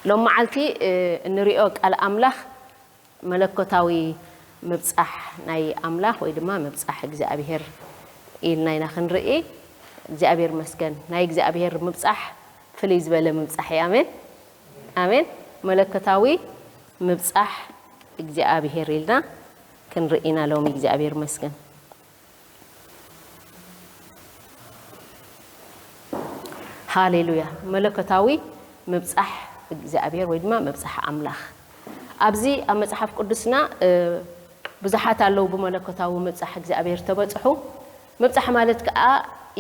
ሎም መዓልቲ እንሪኦ ቃል ኣምላኽ መለኮታዊ ምብጻሕ ናይ ኣምላኽ ወይ ድማ ምብጻሕ እግዚኣብሔር ኢልና ኢና ክንርኢ። እግዚኣብሔር መስገን ናይ እግዚኣብሔር ምብጻሕ ፍልይ ዝበለ ምብጻሕ እዩ። ኣሜን ኣሜን። መለኮታዊ ምብጻሕ እግዚኣብሔር ኢልና ክንርኢ ኢና ሎሚ እግዚኣብሔር መስገን። ሃሌሉያ። መለኮታዊ ምብጻሕ እግዚኣብሔር ወይ ድማ ምብጻሕ ኣምላኽ ኣብዚ ኣብ መጽሓፍ ቅዱስና ብዙሓት ኣለዉ ብመለኮታዊ ምብጻሕ እግዚኣብሔር ተበጽሑ። ምብጻሕ ማለት ከዓ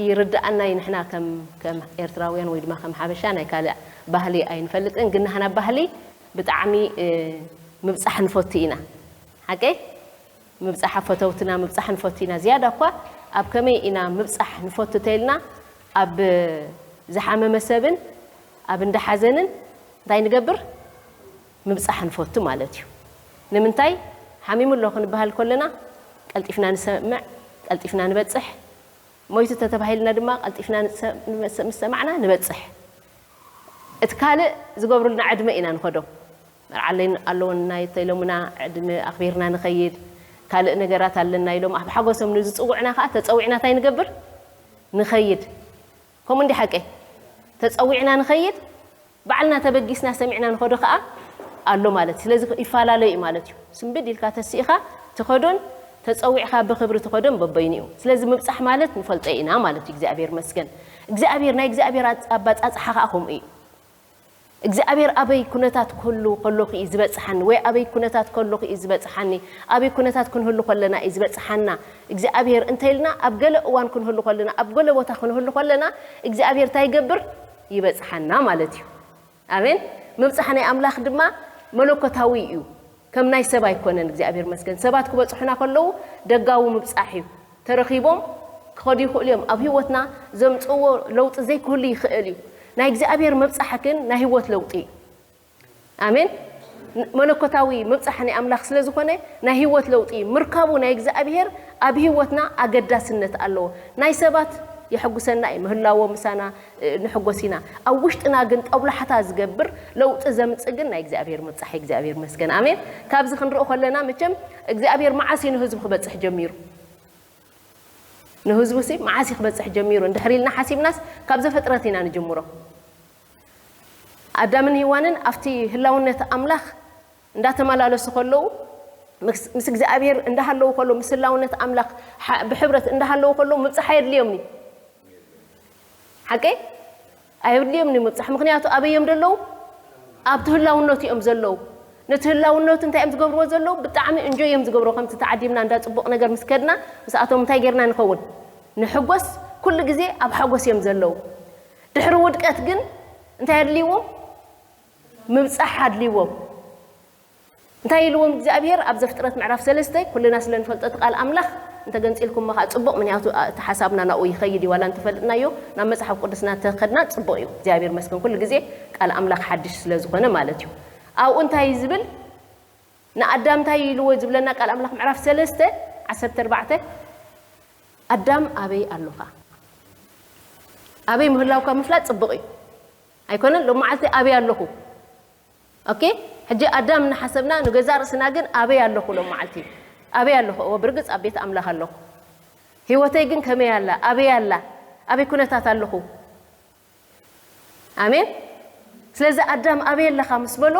ይርድኣና እዩ። ንሕና ከም ኤርትራውያን ወይ ድማ ከም ሓበሻ ናይ ካልእ ባህሊ ኣይንፈልጥን፣ ግን ንሕና ባህሊ ብጣዕሚ ምብጻሕ ንፈቱ ኢና። ሓቀይ? ምብጻሕ ፈተውትና ምብጻሕ ንፈቱ ኢና። ዝያዳ እኳ ኣብ ከመይ ኢና ምብጻሕ ንፈቱ ተይልና ኣብ ዝሓመመ ሰብን ኣብ እንዳ ሓዘንን እንታይ ንገብር? ምብጻሕ ንፈቱ ማለት እዩ። ንምንታይ? ሓሚሙ ኣሎ ክንበሃል ከለና ቀልጢፍና ንሰምዕ፣ ቀልጢፍና ንበጽሕ። ሞይቱ ተተባሂልና ድማ ቀልጢፍና ምስ ሰማዕና ንበጽሕ። እቲ ካልእ ዝገብሩልና ዕድመ ኢና ንኸዶ። መርዓ ኣለወና ተኢሎምና ዕድመ ኣኽቢርና ንኸይድ። ካልእ ነገራት ኣለና ኢሎም ኣብ ሓጎሶም ንዝጽውዕና ከዓ ተጸዊዕና እንታይ ንገብር? ንኸይድ። ከምኡ እንዲ ሓቀይ? ተጸዊዕና ንኸይድ። ባዕልና ተበጊስና ሰሚዕና ንኸዶ ከዓ ኣሎ ማለት እዩ። ስለዚ ይፈላለዩ እዩ ማለት እዩ። ስንብድ ኢልካ ተሲእኻ ትኸዶን ተጸዊዕካ ብኽብሪ ትኸዶን በበይኑ እዩ። ስለዚ ምብጻሕ ማለት ንፈልጦ ኢና ማለት እዩ። እግዚኣብሔር መስገን። እግዚኣብሔር ናይ እግዚኣብሔር ኣባጻጽሓ ከዓ ከምኡ እዩ። እግዚኣብሔር ኣበይ ኩነታት ክህሉ ከለኹ እዩ ዝበጽሓኒ ወይ ኣበይ ኩነታት ከለኹ እዩ ዝበጽሓኒ፣ ኣበይ ኩነታት ክንህሉ ከለና እዩ ዝበጽሓና እግዚኣብሔር እንተኢልና ኣብ ገለ እዋን ክንህሉ ከለና ኣብ ገለ ቦታ ክንህሉ ከለና እግዚኣብሔር እንታይ ይገብር? ይበጽሓና ማለት እዩ። ኣሜን። ምብጻሕ ናይ ኣምላኽ ድማ መለኮታዊ እዩ። ከም ናይ ሰብ ኣይኮነን እግዚኣብሔር መስገን። ሰባት ክበጽሑና ከለዉ ደጋዊ ምብጻሕ እዩ። ተረኺቦም ክኸዱ ይኽእሉ እዮም። ኣብ ህይወትና ዘምጽእዎ ለውጢ ዘይክህሉ ይኽእል እዩ። ናይ እግዚኣብሔር ምብጻሕ ግን ናይ ህይወት ለውጢ እዩ። ኣሜን። መለኮታዊ ምብጻሕ ናይ ኣምላኽ ስለ ዝኾነ ናይ ህይወት ለውጢ እዩ። ምርካቡ ናይ እግዚኣብሔር ኣብ ህይወትና ኣገዳስነት ኣለዎ። ናይ ሰባት የሐጉሰና እዩ ምህላዎ ምሳና ንሕጎስ ኢና። ኣብ ውሽጥና ግን ጠብላሕታ ዝገብር ለውጢ ዘምጽእ ግን ናይ እግዚኣብሔር ምብጻሕ እዩ። እግዚኣብሔር መስገን ኣሜን። ካብዚ ክንርኢ ከለና መቸም እግዚኣብሔር መዓስ እዩ ንህዝቡ ክበጽሕ ጀሚሩ? ንህዝቡ ሲ መዓስ እዩ ክበጽሕ ጀሚሩ? እንድሕር ኢልና ሓሲብናስ ካብ ዘፈጥረት ኢና ንጅምሮ። ኣዳምን ሂዋንን ኣብቲ ህላውነት ኣምላኽ እንዳተመላለሱ ከለዉ ምስ እግዚኣብሔር እንዳሃለዉ ከለዉ ምስ ህላውነት ኣምላኽ ብሕብረት እንዳሃለዉ ከለዉ ምብጻሕ ኣየድልዮምኒ። ሓቀይ ኣየድልዮምኒ ምብጻሕ። ምኽንያቱ ኣበይ እዮም ዘለዉ? ኣብቲ ህላውነቱ እዮም ዘለዉ። ነቲ ህላውነቱ እንታይ እዮም ዝገብርዎ ዘለዉ? ብጣዕሚ እንጆ እዮም ዝገብርዎ። ከምቲ ተዓዲምና እንዳ ጽቡቕ ነገር ምስ ከድና ምስኣቶም እንታይ ጌርና ንኸውን? ንሕጎስ። ኩሉ ግዜ ኣብ ሓጎስ እዮም ዘለዉ። ድሕሪ ውድቀት ግን እንታይ ኣድልይዎም? ምብጻሕ ኣድልይዎም። እንታይ ኢልዎም እግዚኣብሔር ኣብ ዘፍጥረት ምዕራፍ ሰለስተ? ኩልና ስለ ንፈልጦ እቲ ቃል ኣምላኽ እንተገንጺልኩሞ ከዓ ጽቡቕ፣ ምክንያቱ እቲ ሓሳብና ናብኡ ይኸይድ እዩ። ዋላ እንተፈልጥናዮ ናብ መጽሓፍ ቅዱስና እንተኸድና ጽቡቕ እዩ። እግዚኣብሔር መስገን ኩሉ ግዜ ቃል ኣምላኽ ሓድሽ ስለ ዝኾነ ማለት እዩ። ኣብኡ እንታይ እዩ ዝብል? ንኣዳም እንታይ ኢልዎ ዝብለና ቃል ኣምላኽ ምዕራፍ ሰለስተ ዓሰርተ ኣርባዕተ ኣዳም ኣበይ ኣሎኻ? ኣበይ ምህላውካ ምፍላጥ ጽቡቕ እዩ ኣይኮነን? ሎም መዓልቲ ኣበይ ኣለኹ? ኦኬ። ሕጂ ኣዳም እናሓሰብና ንገዛ ርእስና ግን ኣበይ ኣለኹ ሎም መዓልቲ? ኣበይ ኣለኹ? እወ ብርግጽ ኣብ ቤት ኣምላኽ ኣለኹ። ህይወተይ ግን ከመይ ኣላ? ኣበይ ኣላ? ኣበይ ኩነታት ኣለኹ? ኣሜን። ስለዚ ኣዳም ኣበይ ኣለኻ ምስ በሎ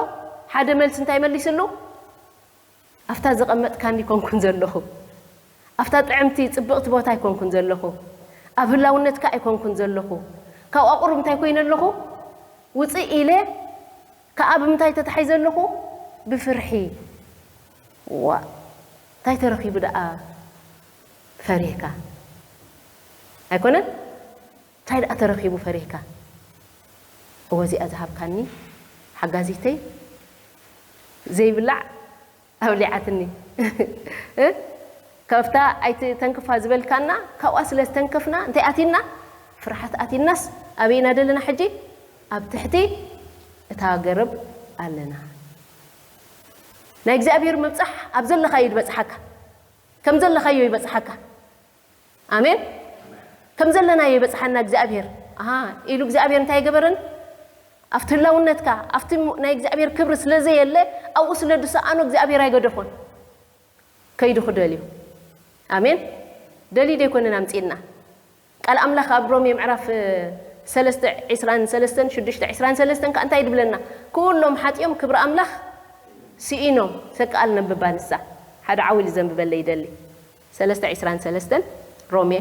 ሓደ መልሲ እንታይ መሊስሉ? ኣብታ ዘቐመጥካኒ ኣይኮንኩን ዘለኹ፣ ኣብታ ጥዕምቲ ጽብቕቲ ቦታ ኣይኮንኩን ዘለኹ፣ ኣብ ህላውነትካ ኣይኮንኩን ዘለኹ፣ ካብኣ ቁሩብ እንታይ ኮይነ ኣለኹ? ውጽእ ኢለ ከኣ ብምንታይ ተታሒዘ ኣለኹ? ብፍርሒ። ዋ፣ እንታይ ተረኺቡ ደኣ ፈሪህካ? ኣይኮነን? እንታይ ደኣ ተረኺቡ ፈሪህካ? እወ እዚኣ ዝሃብካኒ ሓጋዚተይ ዘይብላዕ ኣብሊዓትኒ። እ? ካብታ ኣይትተንክፋ ዝበልካና ካብኣ ስለ ዝተንከፍና እንታይ ኣቲና? ፍርሓት ኣቲናስ ኣበይ ኢና ዘለና ሕጂ? ኣብ ትሕቲ እታ ገረብ ኣለና። ናይ እግዚኣብሔር ምብጻሕ ኣብ ዘለኻዮ ድበጽሓካ፣ ከም ዘለኻዮ ይበጽሓካ። ኣሜን። ከም ዘለናዮ ይበጽሓና እግዚኣብሔር። ኣሃ፣ ኢሉ እግዚኣብሔር እንታይ ገበረን? ኣብቲ ህላውነትካ ኣብቲ ናይ እግዚኣብሔር ክብሪ ስለ ዘየለ ኣብኡ ስለ ዝሰኣኖ እግዚኣብሔር ኣይገደፎን። ከይዱ ክደልዩ። ኣሜን። ደልዩ ደይኮነን ኣምፅእና። ቃል ኣምላኽ ኣብ ሮሜ ምዕራፍ ሰለስተ ዕስራን ሰለስተን ሽዱሽተ ዕስራን ሰለስተን ከዓ እንታይ ድብለና? ኩሎም ሓጢኦም ክብሪ ኣምላኽ ስኢኖም። ሰቃል ነብባ ንሳ ሓደ ዓው ኢሉ ዘንብበለ ይደሊ። ሰለስተ ዕስራን ሰለስተን ሮሜ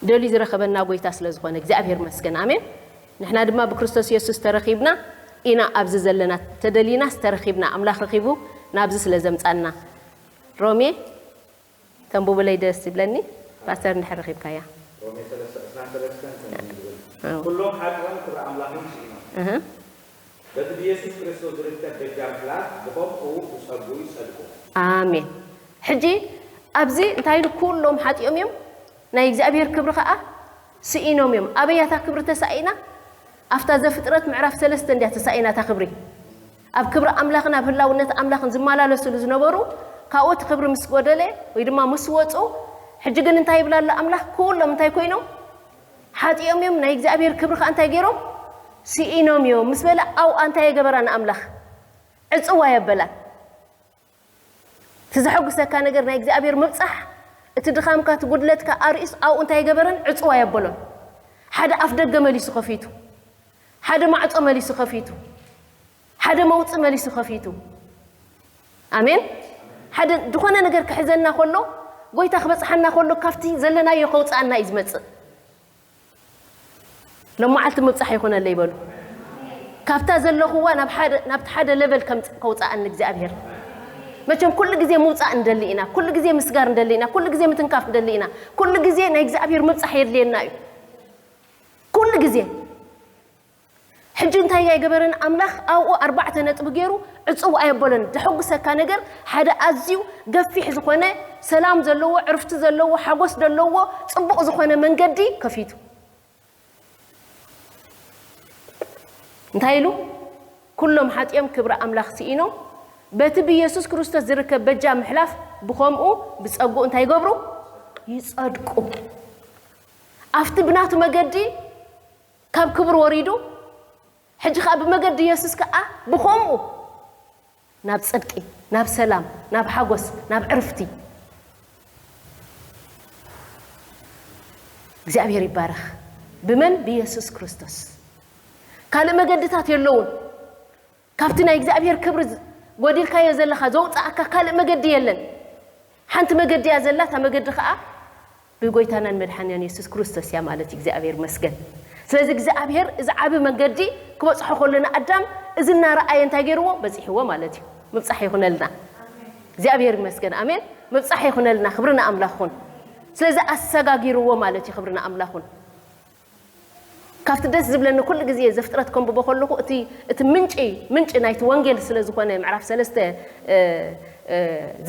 ደልዩ ዝረኸበና ጎይታ ስለ ዝኾነ እግዚኣብሔር መስገን። ኣሜን። ንሕና ድማ ብክርስቶስ የሱስ ተረኺብና ኢና ኣብዚ ዘለና። ተደሊናስ ተረኺብና፣ ኣምላኽ ረኺቡ ናብዚ ስለ ዘምጻና። ሮሜ ተንብቡለይ ደስ ይብለኒ። ፓስተር እንድሕር ረኺብካያ። ሮሜ ሰለስተ ዕስራን ሰለስተን ከምዚ ይብል፣ ኣዎ። ኩሎም ሓጢኦም ክብሪ ኣምላኾም ስኢኖም። እህ። በቲ ብየሱስ ክርስቶስ ዝርከብ በጃ ምሕላፍ ብኸምኡ ብጸጉ ይጸድቁ። ኣሜን። ሕጂ ኣብዚ እንታይ ኢሉ? ኩሎም ሓጢኦም እዮም፣ ናይ እግዚኣብሔር ክብሪ ኸኣ ስኢኖም እዮም። ኣበይ እያ እታ ክብሪ ተሳኢና? ኣብታ ዘፍጥረት ምዕራፍ ሰለስተ እንድያ ተሳኢና እታ ክብሪ። ኣብ ክብሪ ኣምላኽን ኣብ ህላውነት ኣምላኽን ዝመላለሱሉ ዝነበሩ፣ ካብኡ እቲ ክብሪ ምስ ጎደለ ወይ ድማ ምስ ወጹ፣ ሕጂ ግን እንታይ ይብል ኣሎ ኣምላኽ? ኩሎም እንታይ ኮይኖም? ሓጢኦም እዮም፣ ናይ እግዚኣብሔር ክብሪ ኸኣ እንታይ ገይሮም? ስኢኖም እዮም ምስ በለ፣ ኣብኣ እንታይ የገበራ ንኣምላኽ? ዕጽዋ የበላን። እቲ ዘሐጉሰካ ነገር ናይ እግዚኣብሔር ምብጻሕ፣ እቲ ድኻምካ፣ እቲ ጉድለትካ ኣርእዩስ ኣብኡ እንታይ የገበረን? ዕጽዋ የበሎን። ሓደ ኣፍ ደገ መሊሱ ከፊቱ፣ ሓደ ማዕጾ መሊሱ ከፊቱ፣ ሓደ መውጽእ መሊሱ ከፊቱ። ኣሜን። ሓደ ዝኾነ ነገር ክሕዘና ከሎ፣ ጎይታ ክበጽሓና ከሎ፣ ካብቲ ዘለናዮ ከውጽኣና እዩ ዝመጽእ። ሎመዓልቲ ምብጻሕ ይኹነለይ በሉ። ካብታ ዘለኹዋ ናብ ሓደ፣ ናብቲ ሓደ ለቨል ከምጽ-፣ ከውጽኣኒ እግዚኣብሔር። መቸም ኩሉ ግዜ ምውጻእ እንደሊ ኢና፣ ኩሉ ግዜ ምስጋር እንደሊ ኢና፣ ኩሉ ግዜ ምትንካፍ እንደሊ ኢና፣ ኩሉ ግዜ ናይ እግዚኣብሔር ምብጻሕ የድልየና እዩ። ኩሉ ግዜ። ሕጂ እንታይ ኣይገበረን ኣምላኽ? ኣብኡ ኣርባዕተ ነጥቢ ገይሩ ዕጽው ኣየበሎን። ዘሐጉሰካ ነገር ሓደ ኣዝዩ ገፊሕ ዝኾነ ሰላም ዘለዎ፣ ዕርፍቲ ዘለዎ፣ ሓጎስ ዘለዎ፣ ጽቡቕ ዝኾነ መንገዲ ከፊቱ። እንታይ ኢሉ? ኩሎም ሓጢኦም ክብሪ ኣምላኽ ስኢኖም፣ በቲ ብየሱስ ክርስቶስ ዝርከብ በጃ ምሕላፍ ብኸምኡ ብጸግኡ እንታይ ይገብሩ? ይጸድቁ። ኣብቲ ብናቱ መገዲ ካብ ክብሪ ወሪዱ፣ ሕጂ ኸኣ ብመገዲ የሱስ ከኣ ብኸምኡ ናብ ጽድቂ፣ ናብ ሰላም፣ ናብ ሓጎስ፣ ናብ ዕርፍቲ። እግዚኣብሔር ይባረኽ። ብመን? ብየሱስ ክርስቶስ። ካልእ መገድታት የለውን። ካብቲ ናይ እግዚኣብሔር ክብሪ ዝ-፣ ጎዲልካዮ ዘለኻ ዘውጽኣካ ካልእ መገዲ የለን። ሓንቲ መገዲ እያ ዘላ፣ እታ መገዲ ኸኣ ብጎይታናን መድሓንያን የሱስ ክርስቶስ እያ ማለት እዩ። እግዚኣብሔር ይመስገን። ስለዚ እግዚኣብሔር እዚ ዓቢ መንገዲ ክበጽሖ ከሎ ንኣዳም እዚ እናረኣየ እንታይ ገይርዎ? በጺሕዎ ማለት እዩ። ምብጻሕ ይኹነልና። እግዚኣብሔር ይመስገን። ኣሜን። ምብጻሕ ይኹነልና። ክብሪ ንኣምላኽ ይኹን። ስለዚ ኣሰጋጊርዎ ማለት እዩ። ክብሪ ንኣምላኽ ይኹን። ካብቲ ደስ ዝብለኒ ኩሉ ግዜ ዘፍጥረት ከንብቦ ከለኹ እቲ፣ እቲ ምንጪ፣ ምንጪ ናይቲ ወንጌል ስለ ዝኾነ ምዕራፍ ሰለስተ፣ እ፣ እ፣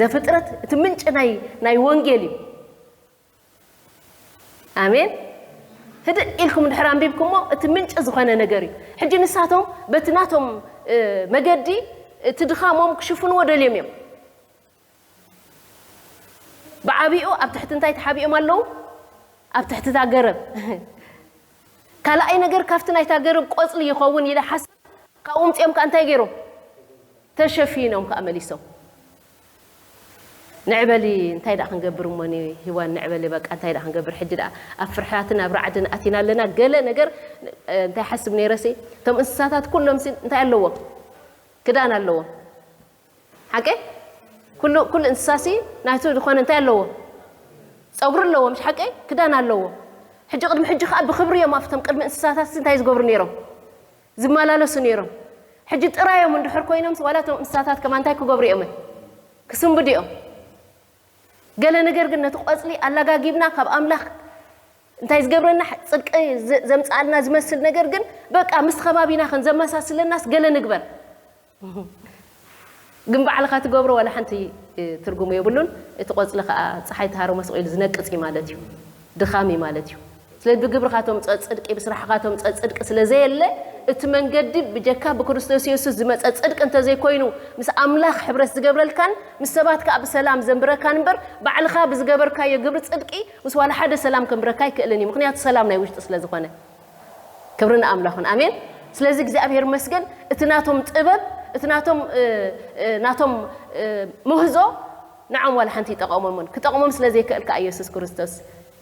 ዘፍጥረት እቲ ምንጪ ናይ፣ ናይ ወንጌል እዩ። ኣሜን። ህድእ ኢልኩም ድሕር ኣንቢብኩሞ እቲ ምንጪ ዝኾነ ነገር እዩ። ሕጂ ንሳቶም በቲ ናቶም፣ እ፣ መገዲ እቲ ድኻሞም ክሽፍንዎ ደልዮም እዮም። ብዓቢኡ ኣብ ትሕቲ እንታይ ተሓቢኦም ኣለዉ? ኣብ ትሕቲ እታ ገረብ። ካልኣይ ነገር ካብቲ ናይታ ገረብ ቆጽሊ ይኸውን ኢለ ሓሳብ ካብኡ ምጺኦም ከኣ እንታይ ገይሮም? ተሸፊኖም ከኣ መሊሶም። ንዕበሊ እንታይ ደኣ ክንገብር እሞ ኒ-፣ ሂዋን ንዕበሊ በቃ እንታይ ደኣ ክንገብር ሕጂ ደኣ ኣብ ፍርሕራትን ኣብ ራዕድን ኣቲና ኣለና ገለ ነገር እ፣ እንታይ ሓስብ ነይረሲ እቶም እንስሳታት ኩሎም ሲ እንታይ ኣለዎም? ክዳን ኣለዎም። ሓቀይ? ኩሉ፣ ኩሉ እንስሳሲ ናይቱ ዝኾነ እንታይ ኣለዎ? ጸጉሪ ኣለዎ፣ ምሽ ሓቀይ? ክዳን ኣለዎ። ሕጂ ቅድሚ ሕጂ ከኣ ብኽብሪ እዮም ኣብቶም ቅድሚ እንስሳታት እንታይ ዝገብሩ ነይሮም? ዝመላለሱ ነይሮም። ሕጂ ጥራዮም እንድሕር ኮይኖም ዋላ እቶም እንስሳታት ከማ እንታይ ክገብሩ እዮም? ክስንብዱ እዮም። ገለ ነገር ግን ነቲ ቆጽሊ ኣላጋጊብና ካብ ኣምላኽ እንታይ ዝገብረና ጽድቂ ዘ-፣ ዘምጽኣልና ዝመስል ነገር ግን በቃ ምስ ከባቢና ከን ዘመሳስለናስ ገለ ንግበር። ግን ባዕልኻ ትገብሮ ዋላ ሓንቲ ትርጉም የብሉን። እቲ ቆጽሊ ከኣ ጸሓይ ተሃሮ መስቕ ኢሉ ዝነቅጽ እዩ ማለት እዩ። ድኻም እዩ ማለት እዩ። ስለዚ ብግብርኻ ተምጽኦ ጽድቂ፣ ብስራሕኻ ተምጽኦ ጽድቂ ስለ ዘየለ፣ እቲ መንገዲ ብጀካ ብክርስቶስ የሱስ ዝመጸ ጽድቂ እንተዘይኮይኑ፣ ምስ ኣምላኽ ሕብረት ዝገብረልካን ምስ ሰባት ከኣ ብሰላም ዘንብረካን እምበር፣ ባዕልኻ ብዝገበርካዮ ግብሪ ጽድቂ ምስ ዋላ ሓደ ሰላም ከንብረካ ኣይክእልን እዩ። ምኽንያቱ ሰላም ናይ ውሽጢ ስለ ዝኾነ። ክብሪ ንኣምላኽን። ኣሜን። ስለዚ እግዚኣብሔር መስገን፣ እቲ ናቶም ጥበብ፣ እቲ ናቶም፣ እ፣ እ፣ ናቶም፣ እ፣ ምህዞ ንዖም ዋላ ሓንቲ ይጠቐሞምን። ክጠቕሞም ስለ ዘይክእል ከኣ ኢየሱስ ክርስቶስ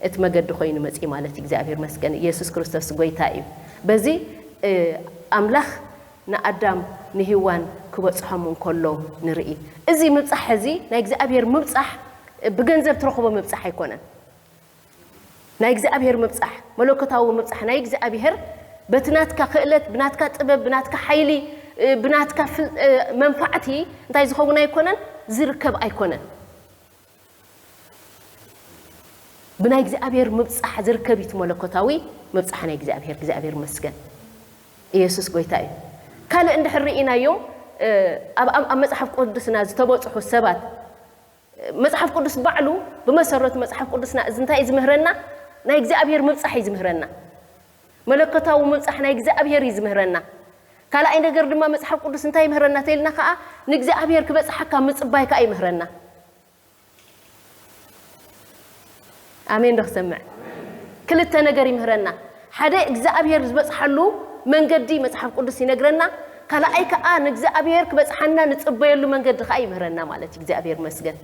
እቲ መገዲ ኮይኑ መጺኡ ማለት እዩ። እግዚኣብሔር መስገን። ኢየሱስ ክርስቶስ ጎይታ እዩ። በዚ፣ እ፣ ኣምላኽ ንኣዳም ንሂዋን ክበጽሖም እንከሎ ንርኢ። እዚ ምብጻሕ እዚ ናይ እግዚኣብሔር ምብጻሕ ብገንዘብ ትረኽቦ ምብጻሕ ኣይኮነን። ናይ እግዚኣብሔር ምብጻሕ፣ መለኮታዊ ምብጻሕ ናይ እግዚኣብሔር በቲ ናትካ ክእለት፣ ብናትካ ጥበብ፣ ብናትካ ሓይሊ፣ እ፣ ብናትካ ፍል-፣ እ፣ መንፋዕቲ እንታይ ዝኸውን ኣይኮነን፣ ዝርከብ ኣይኮነን። ብናይ እግዚኣብሔር ምብጻሕ ዝርከብ እዩ እቲ መለኮታዊ ምብጻሕ ናይ እግዚኣብሔር። እግዚኣብሔር መስገን። ኢየሱስ ጎይታ እዩ። ካልእ እንድሕር ርኢናዮም፣ እ፣ ኣብ፣ ኣብ፣ ኣብ መጽሓፍ ቅዱስና ዝተበጽሑ ሰባት፣ መጽሓፍ ቅዱስ ባዕሉ ብመሰረቱ መጽሓፍ ቅዱስና እዚ እንታይ እዩ ዝምህረና? ናይ እግዚኣብሔር ምብጻሕ እዩ ዝምህረና። መለኮታዊ ምብጻሕ ናይ እግዚኣብሔር እዩ ዝምህረና። ካልኣይ ነገር ድማ መጽሓፍ ቅዱስ እንታይ ይምህረና ተኢልና ከኣ ንእግዚኣብሔር ክበጽሓካ ምጽባይ ከኣ ይምህረና። ኣሜን ዶ ክሰምዕ? ክልተ ነገር ይምህረና። ሓደ እግዚኣብሔር ዝበጽሓሉ መንገዲ መጽሓፍ ቅዱስ ይነግረና። ካልኣይ ከኣ ንእግዚኣብሔር ክበጽሓና ንጽበየሉ መንገዲ ከኣ ይምህረና ማለት እዩ። እግዚኣብሔር መስገን።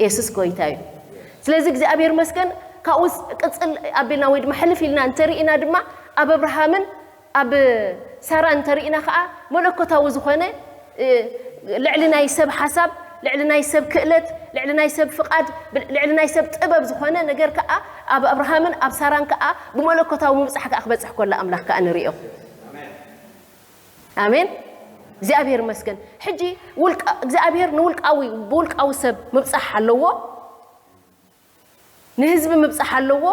የሱስ ጎይታ እዩ። ስለዚ እግዚኣብሔር መስገን። ካብኡ ስ-፣ ቅጽል ኣቢልና ወይ ድማ ሕልፍ ኢልና እንተርኢና ድማ ኣብ ኣብርሃምን ኣብ ሳራ እንተርኢና ከኣ መለኮታዊ ዝኾነ፣ እ፣ ልዕሊ ናይ ሰብ ሓሳብ፣ ልዕሊ ናይ ሰብ ክእለት፣ ልዕሊ ናይ ሰብ ፍቓድ፣ ብ-፣ ልዕሊ ናይ ሰብ ጥበብ ዝኾነ ነገር ከኣ ኣብ ኣብርሃምን ኣብ ሳራን ከኣ ብመለኮታዊ ምብጻሕ ከኣ ክበጽሕ ከሎ ኣምላኽ ከኣ ንርእዮ። ኣሜን። እግዚኣብሔር ይመስገን። ሕጂ ውልቃ-፣ እግዚኣብሔር ንውልቃዊ፣ ብውልቃዊ ሰብ ምብጻሕ ኣለዎ፣ ንህዝቢ ምብጻሕ ኣለዎ፣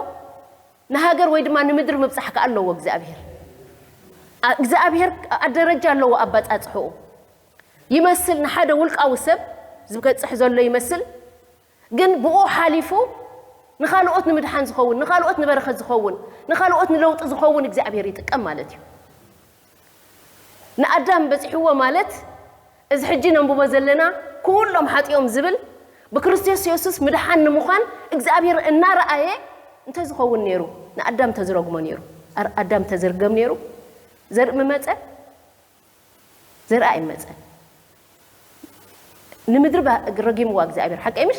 ንሃገር ወይ ድማ ንምድሪ ምብጻሕ ከኣ ኣለዎ እግዚኣብሔር። ኣ-፣ እግዚኣብሔር ኣደረጃ ኣለዎ ኣባጻጽሕኡ። ይመስል ንሓደ ውልቃዊ ሰብ ዝበጽሕ ዘሎ ይመስል፣ ግን ብኡ ሓሊፉ ንኻልኦት ንምድሓን ዝኸውን፣ ንኻልኦት ንበረኸት ዝኸውን፣ ንኻልኦት ንለውጢ ዝኸውን እግዚኣብሔር ይጥቀም ማለት እዩ። ንኣዳም በጺሕዎ ማለት እዚ ሕጂ ነንብቦ ዘለና ኩሎም ሓጢኦም ዝብል ብክርስቶስ የሱስ ምድሓን ንምዃን እግዚኣብሔር እናረኣየ እንተዝኸውን ነይሩ ንኣዳም ተዝረግሞ ነይሩ። ኣር-፣ ኣዳም ተዝርገም ነይሩ። ዘርኢ ምመጸ? ዘርኢ ኣይመጸን። ንምድሪ ባ-፣ ረጊምዋ እግዚኣብሔር፣ ሓቀይ ምሽ?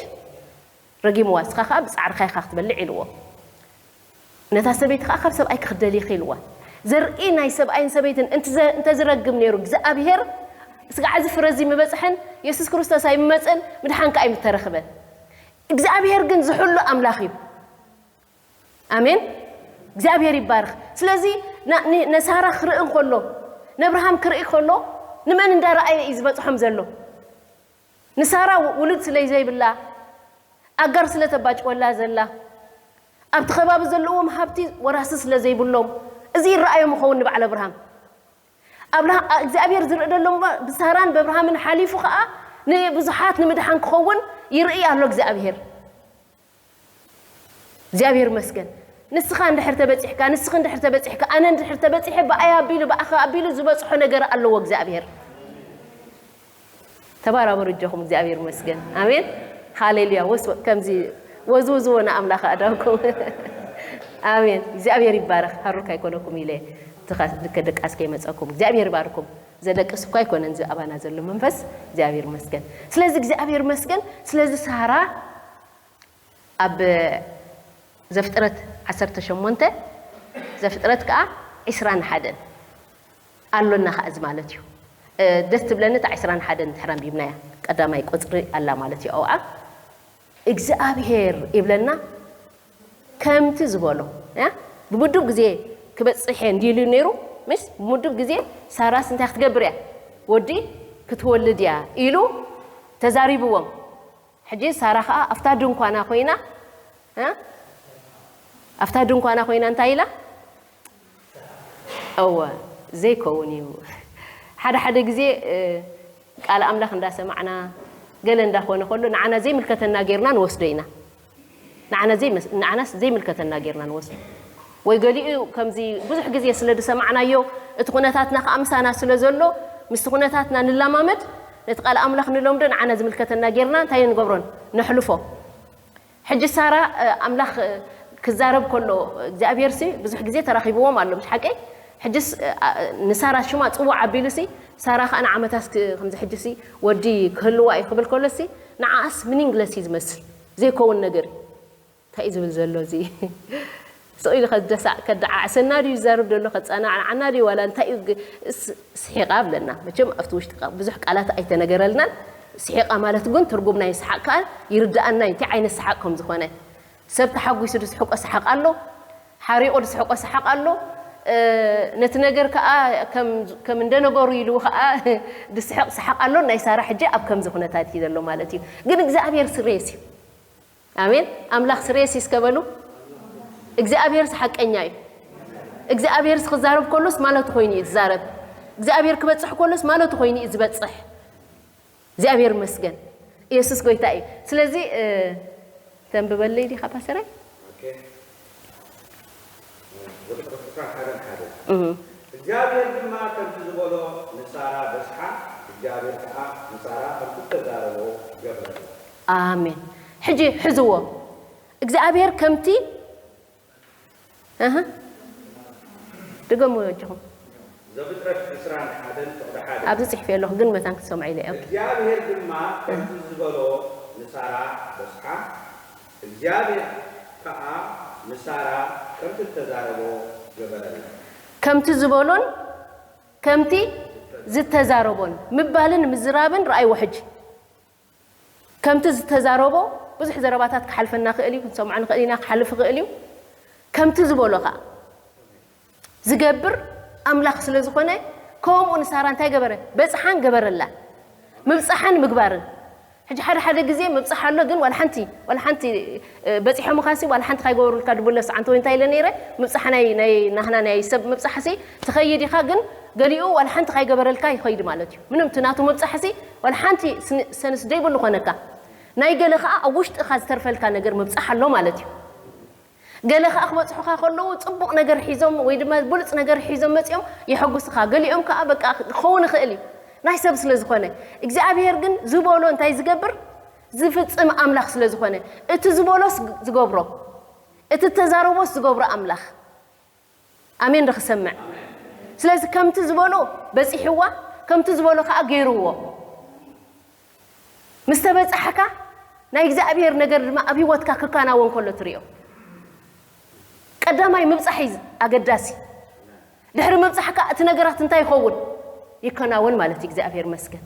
ረጊምዋ፣ ንስኻ ከኣ ብጻዕርኻ ኢኻ ክትበልዕ ኢልዎ። ነታ ሰበይቲ ከኣ ካብ ሰብኣይኪ ክትደልይኺ ኢልዋ። ዘርኢ ናይ ሰብኣይን ሰበይትን እንተ-፣ እንተዝረግም ነይሩ እግዚኣብሔር፣ ስጋዕ እዚ ፍረ እዚ ምበጽሐን፣ የሱስ ክርስቶስ ኣይምመጸን፣ ምድሓን ከኣ ኣይምተረኽበን። እግዚኣብሔር ግን ዝሕሉ ኣምላኽ እዩ። ኣሜን። እግዚኣብሔር ይባረኽ። ስለዚ ና-፣ ን-፣ ነሳራ ክርኢ እንከሎ፣ ነብርሃም ክርኢ ከሎ፣ ንመን እንዳረኣየ እዩ ዝበጽሖም ዘሎ? ንሳራ ው-፣ ውሉድ ስለ ዘይብላ፣ ኣጋር ስለ ተባጭወላ ዘላ፣ ኣብቲ ከባቢ ዘለዎም ሃብቲ ወራሲ ስለ ዘይብሎም፣ እዚ ይረኣዮም ይኸውን ንበዓል ኣብርሃም። ኣብርሃ-፣ እግዚኣብሔር ዝርኢ ዘሎ እሞ ብሳራን በብርሃምን ሓሊፉ ኸኣ ንብዙሓት ንምድሓን ክኸውን ይርኢ ኣሎ እግዚኣብሔር። እግዚኣብሔር ይመስገን። ንስኻ እንድሕር ተበጺሕካ፣ ንስኺ እንድሕር ተበጺሕካ፣ ኣነ እንድሕር ተበጺሐ፣ ብኣይ ኣቢሉ፣ ብኣኻ ኣቢሉ ዝበጽሖ ነገር ኣለዎ እግዚኣብሔር። ተባራበሩ እጆኹም፣ እግዚኣብሔር ይመስገን። ኣሜን። ሃሌሉያ። ወስ-፣ ከምዚ ወዝውዝዎ ንኣምላኽ ኣእዳውኩም። ኣሜን። እግዚኣብሔር ይባረኽ። ሃሩር ኣይኮነኩም ኢለ፣ ትኻ-፣ ድከ-፣ ድቃስ ከይመጸኩም። እግዚኣብሔር ይባርኩም። ዘደቅስ እኳ ኣይኮነን እዚ ኣባና ዘሎ መንፈስ። እግዚኣብሔር ይመስገን። ስለዚ እግዚኣብሔር ይመስገን። ስለዚ ሳራ ኣብ ዘፍጥረት ዓሰርተ ሸሞንተ፣ ዘፍጥረት ከኣ ዕስራን ሓደን ኣሎና ከኣ እዚ ማለት እዩ። እ፣ ደስ ትብለኒ እታ ዕስራን ሓደን እንድሕር ኣንቢብናያ፣ ቀዳማይ ቁጽሪ ኣላ ማለት እዩ ኣብኣ። እግዚኣብሔር ይብለና ከምቲ ዝበሎ፣ ያ? ብምዱብ ግዜ ክበጽሕ እየ እንዲሉ ነይሩ፣ ምስ ብምዱብ ግዜ ሳራስ እንታይ ክትገብር እያ? ወዲ ክትወልድ እያ ኢሉ ተዛሪብዎም። ሕጂ ሳራ ኸኣ ኣብታ ድንኳና ኮይና፣ እ? ኣብታ ድንኳና ኮይና እንታይ ኢላ? እወ፣ ዘይከውን እዩ። ሓደ ሓደ ግዜ፣ እ፣ ቃል ኣምላኽ እንዳሰማዕና፣ ገለ እንዳኾነ ከሎ፣ ንዓና ዘይምልከተና ጌርና ንወስዶ ኢና። ንዓና ዘይመስ-፣ ንዓናስ ዘይምልከተና ጌርና ንወስዶ። ወይ ገሊኡ ከምዚ ብዙሕ ግዜ ስለ ዝሰማዕናዮ፣ እቲ ኩነታትና ከኣ ምሳና ስለ ዘሎ፣ ምስቲ ኩነታትና ንለማመድ፣ ነቲ ቃል ኣምላኽ ንለምዶ፣ ንዓና ዝምልከተና ጌርና እንታይ ንገብሮን? ነሕልፎ። ሕጂ ሳራ፣ እ፣ ኣምላኽ፣ እ፣ ክዛረብ ከሎ፣ እግዚኣብሔርሲ ብዙሕ ግዜ ተራኺብዎም ኣሎ፣ ምሽ ሓቀይ? ሕጅስ ንሳራ ሽማ ጽዋዕ ኣቢሉሲ ሳራ ከኣ ንዓመታስ ከምዚ ሕጅሲ ወዲ ክህልዋ እዩ ክብል ከሎሲ ንዓኣስ ሚኒንግለስ እዩ ዝመስል፣ ዘይከውን ነገር እዩ። እንታይ እዩ ዝብል ዘሎ እዚ? ስቕ ኢሉ ከደሳዕ ከደዓዕሰና ድዩ ዝዛረብ ዘሎ ከጸናዕዓና ድዩ ዋላ እንታይ እዩ? ስሒቓ ብለና። መቸም ኣብቲ ውሽጢ ብዙሕ ቃላት ኣይተነገረልናን። ስሒቓ ማለት ግን ትርጉም ናይ ሰሓቕ ከኣ ይርድኣና እዩ እንታይ ዓይነት ሰሓቕ ከም ዝኾነ። ሰብ ተሓጒሱ ዝስሕቆ ሰሓቕ ኣሎ፣ ሓሪቑ ዝስሕቆ ሰሓቕ ኣሎ። ነቲ ነገር ከኣ ከም እንደነገሩ ኢሉ ከኣ ዝስሕቕ ሰሓቕ ኣሎ። ናይ ሳራ ሕጂ ኣብ ከምዚ ኩነታት እዩ ዘሎ ማለት እዩ። ግን እግዚኣብሔር ስሬስ እዩ። ኣሜን። ኣምላኽ ስሬስ እስከ በሉ። እግዚኣብሔር ሓቀኛ እዩ። እግዚኣብሔር ክዛረብ ከሎስ ማለቱ ኮይኑ እዩ ዝዛረብ። እግዚኣብሔር ክበጽሕ ከሎስ ማለቱ ኮይኑ እዩ ዝበጽሕ። እግዚኣብሔር ይመስገን። ኢየሱስ ጎይታ እዩ። ስለዚ ተንብበለይ ዲኻ ፓስተረይ? እግዚኣብሔር ድማ ከምቲ ዝበሎ ንሳራ በጽሓ፣ እግዚኣብሔር ከኣ ንሳራ ከምቲ እተዛረቦ ገበረ። ኣሜን። ሕጂ ሕዝዎ። እግዚኣብሔር ከምቲ እህ ድገሙ ኣጆኹም። ዘፍጥረት ዕስራን ሓደን ፍቕዲ ሓደ። ኣብዚ ጽሒፈ ኣለኹ ግን መታን ክትሰምዑ ኢለ እየ። እግዚኣብሔር ድማ ከምቲ ዝበሎ ንሳራ በጽሓ፣ እግዚኣብሔር ከኣ ንሳራ ከምቲ እተዛረቦ ገበረላ። ከምቲ ዝበሎን ከምቲ ዝተዛረቦን ምባልን ምዝራብን ረኣይዎ ሕጂ። ከምቲ ዝተዛረቦ ብዙሕ ዘረባታት ክሓልፈና ክእል እዩ፣ ክንሰምዖ ንኽእል ኢና፣ ክሓልፍ ይኽእል እዩ። ከምቲ ዝበሎ ኸኣ ዝገብር ኣምላኽ ስለ ዝኾነ ከምኡ ንሳራ እንታይ ገበረ? በጽሓን ገበረላን። ምብጻሕን ምግባርን። ሕጂ ሓደ ሓደ ግዜ ምብጻሕ ኣሎ ግን ዋላ ሓንቲ ዋላ ሓንቲ በጺሖምኻሲ ዋላ ሓንቲ ካይገበሩልካ ድብለስ ዓንተ ወይ እንታይ ኢለ ነይረ ምብጻሕ ናይ ናይ ናህና ናይ ሰብ ምብጻሕሲ ትኸይድ ኢኻ ግን ገሊኡ ዋላ ሓንቲ ካይገበረልካ ይኸይድ ማለት እዩ ምንም እቲ ናቱ ምብጻሕሲ ዋላ ሓንቲ ሰንስ ደይብሉ ኮነካ ናይ ገለ ከዓ ኣብ ውሽጥኻ ዝተርፈልካ ነገር ምብጻሕ ኣሎ ማለት እዩ ገለ ከኣ ክበጽሑኻ ከለዉ ጽቡቕ ነገር ሒዞም ወይ ድማ ብሉጽ ነገር ሒዞም መጺኦም የሐጉስኻ። ገሊኦም ከኣ በቃ ክኸውን ይኽእል እዩ ናይ ሰብ ስለ ዝኾነ። እግዚኣብሔር ግን ዝበሎ እንታይ ዝገብር ዝፍጽም ኣምላኽ ስለ ዝኾነ እቲ ዝበሎስ ዝገብሮ እቲ ተዛረቦስ ዝገብሮ ኣምላኽ ኣሜን ዶ ክሰምዕ። ስለዚ ከምቲ ዝበሎ በጺሕዋ ከምቲ ዝበሎ ከኣ ገይርዎ። ምስ ተበጻሕካ ናይ እግዚኣብሔር ነገር ድማ ኣብ ህይወትካ ክከናወን ከሎ ትሪኦ። ቀዳማይ ምብጻሕ እዩ ኣገዳሲ። ድሕሪ ምብጻሕካ እቲ ነገራት እንታይ ይኸውን? ይከናወን ማለት እዩ። እግዚኣብሔር ይመስገን።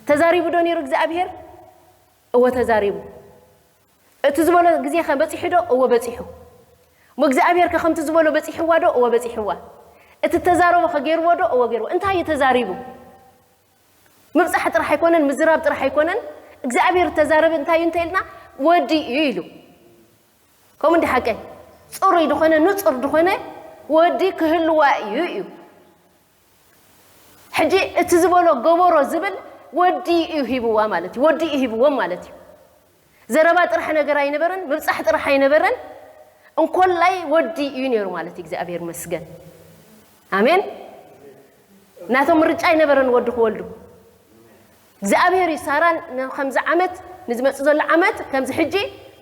ተዛሪቡ ዶ ነይሩ እግዚኣብሔር? እወ ተዛሪቡ። እቲ ዝበሎ ግዜ ከ በጺሑ ዶ? እወ በጺሑ። እሞ እግዚኣብሔር ከ ከምቲ ዝበሎ በጺሕዋ ዶ? እወ በጺሕዋ። እቲ ተዛረቦ ከ ገይርዎ ዶ? እወ ገይርዎ። እንታይ እዩ ተዛሪቡ? ምብጻሕ ጥራሕ ኣይኮነን፣ ምዝራብ ጥራሕ ኣይኮነን። እግዚኣብሔር ተዛረበ እንታይ እዩ እንተ ኢልና ወዲ እዩ ኢሉ። ከምኡ እንዲ ሓቀይ ጽሩይ ዝኾነ ንጹር ዝኾነ ወዲ ክህልዋ እዩ እዩ። ሕጂ እቲ ዝበሎ ገበሮ ዝብል ወዲ እዩ ሂብዋ ማለት እዩ። ወዲ እዩ ሂብዎም ማለት እዩ። ዘረባ ጥራሕ ነገር ኣይነበረን፣ ምብጻሕ ጥራሕ ኣይነበረን። እንኮላይ ወዲ እዩ ነይሩ ማለት እዩ። እግዚኣብሔር መስገን። ኣሜን። ናቶም ምርጫ ኣይነበረን ወዲ ክወልዱ። እግዚኣብሔር እዩ ሳራ ከምዚ ዓመት ንዝመጽእ ዘሎ ዓመት ከምዚ ሕጂ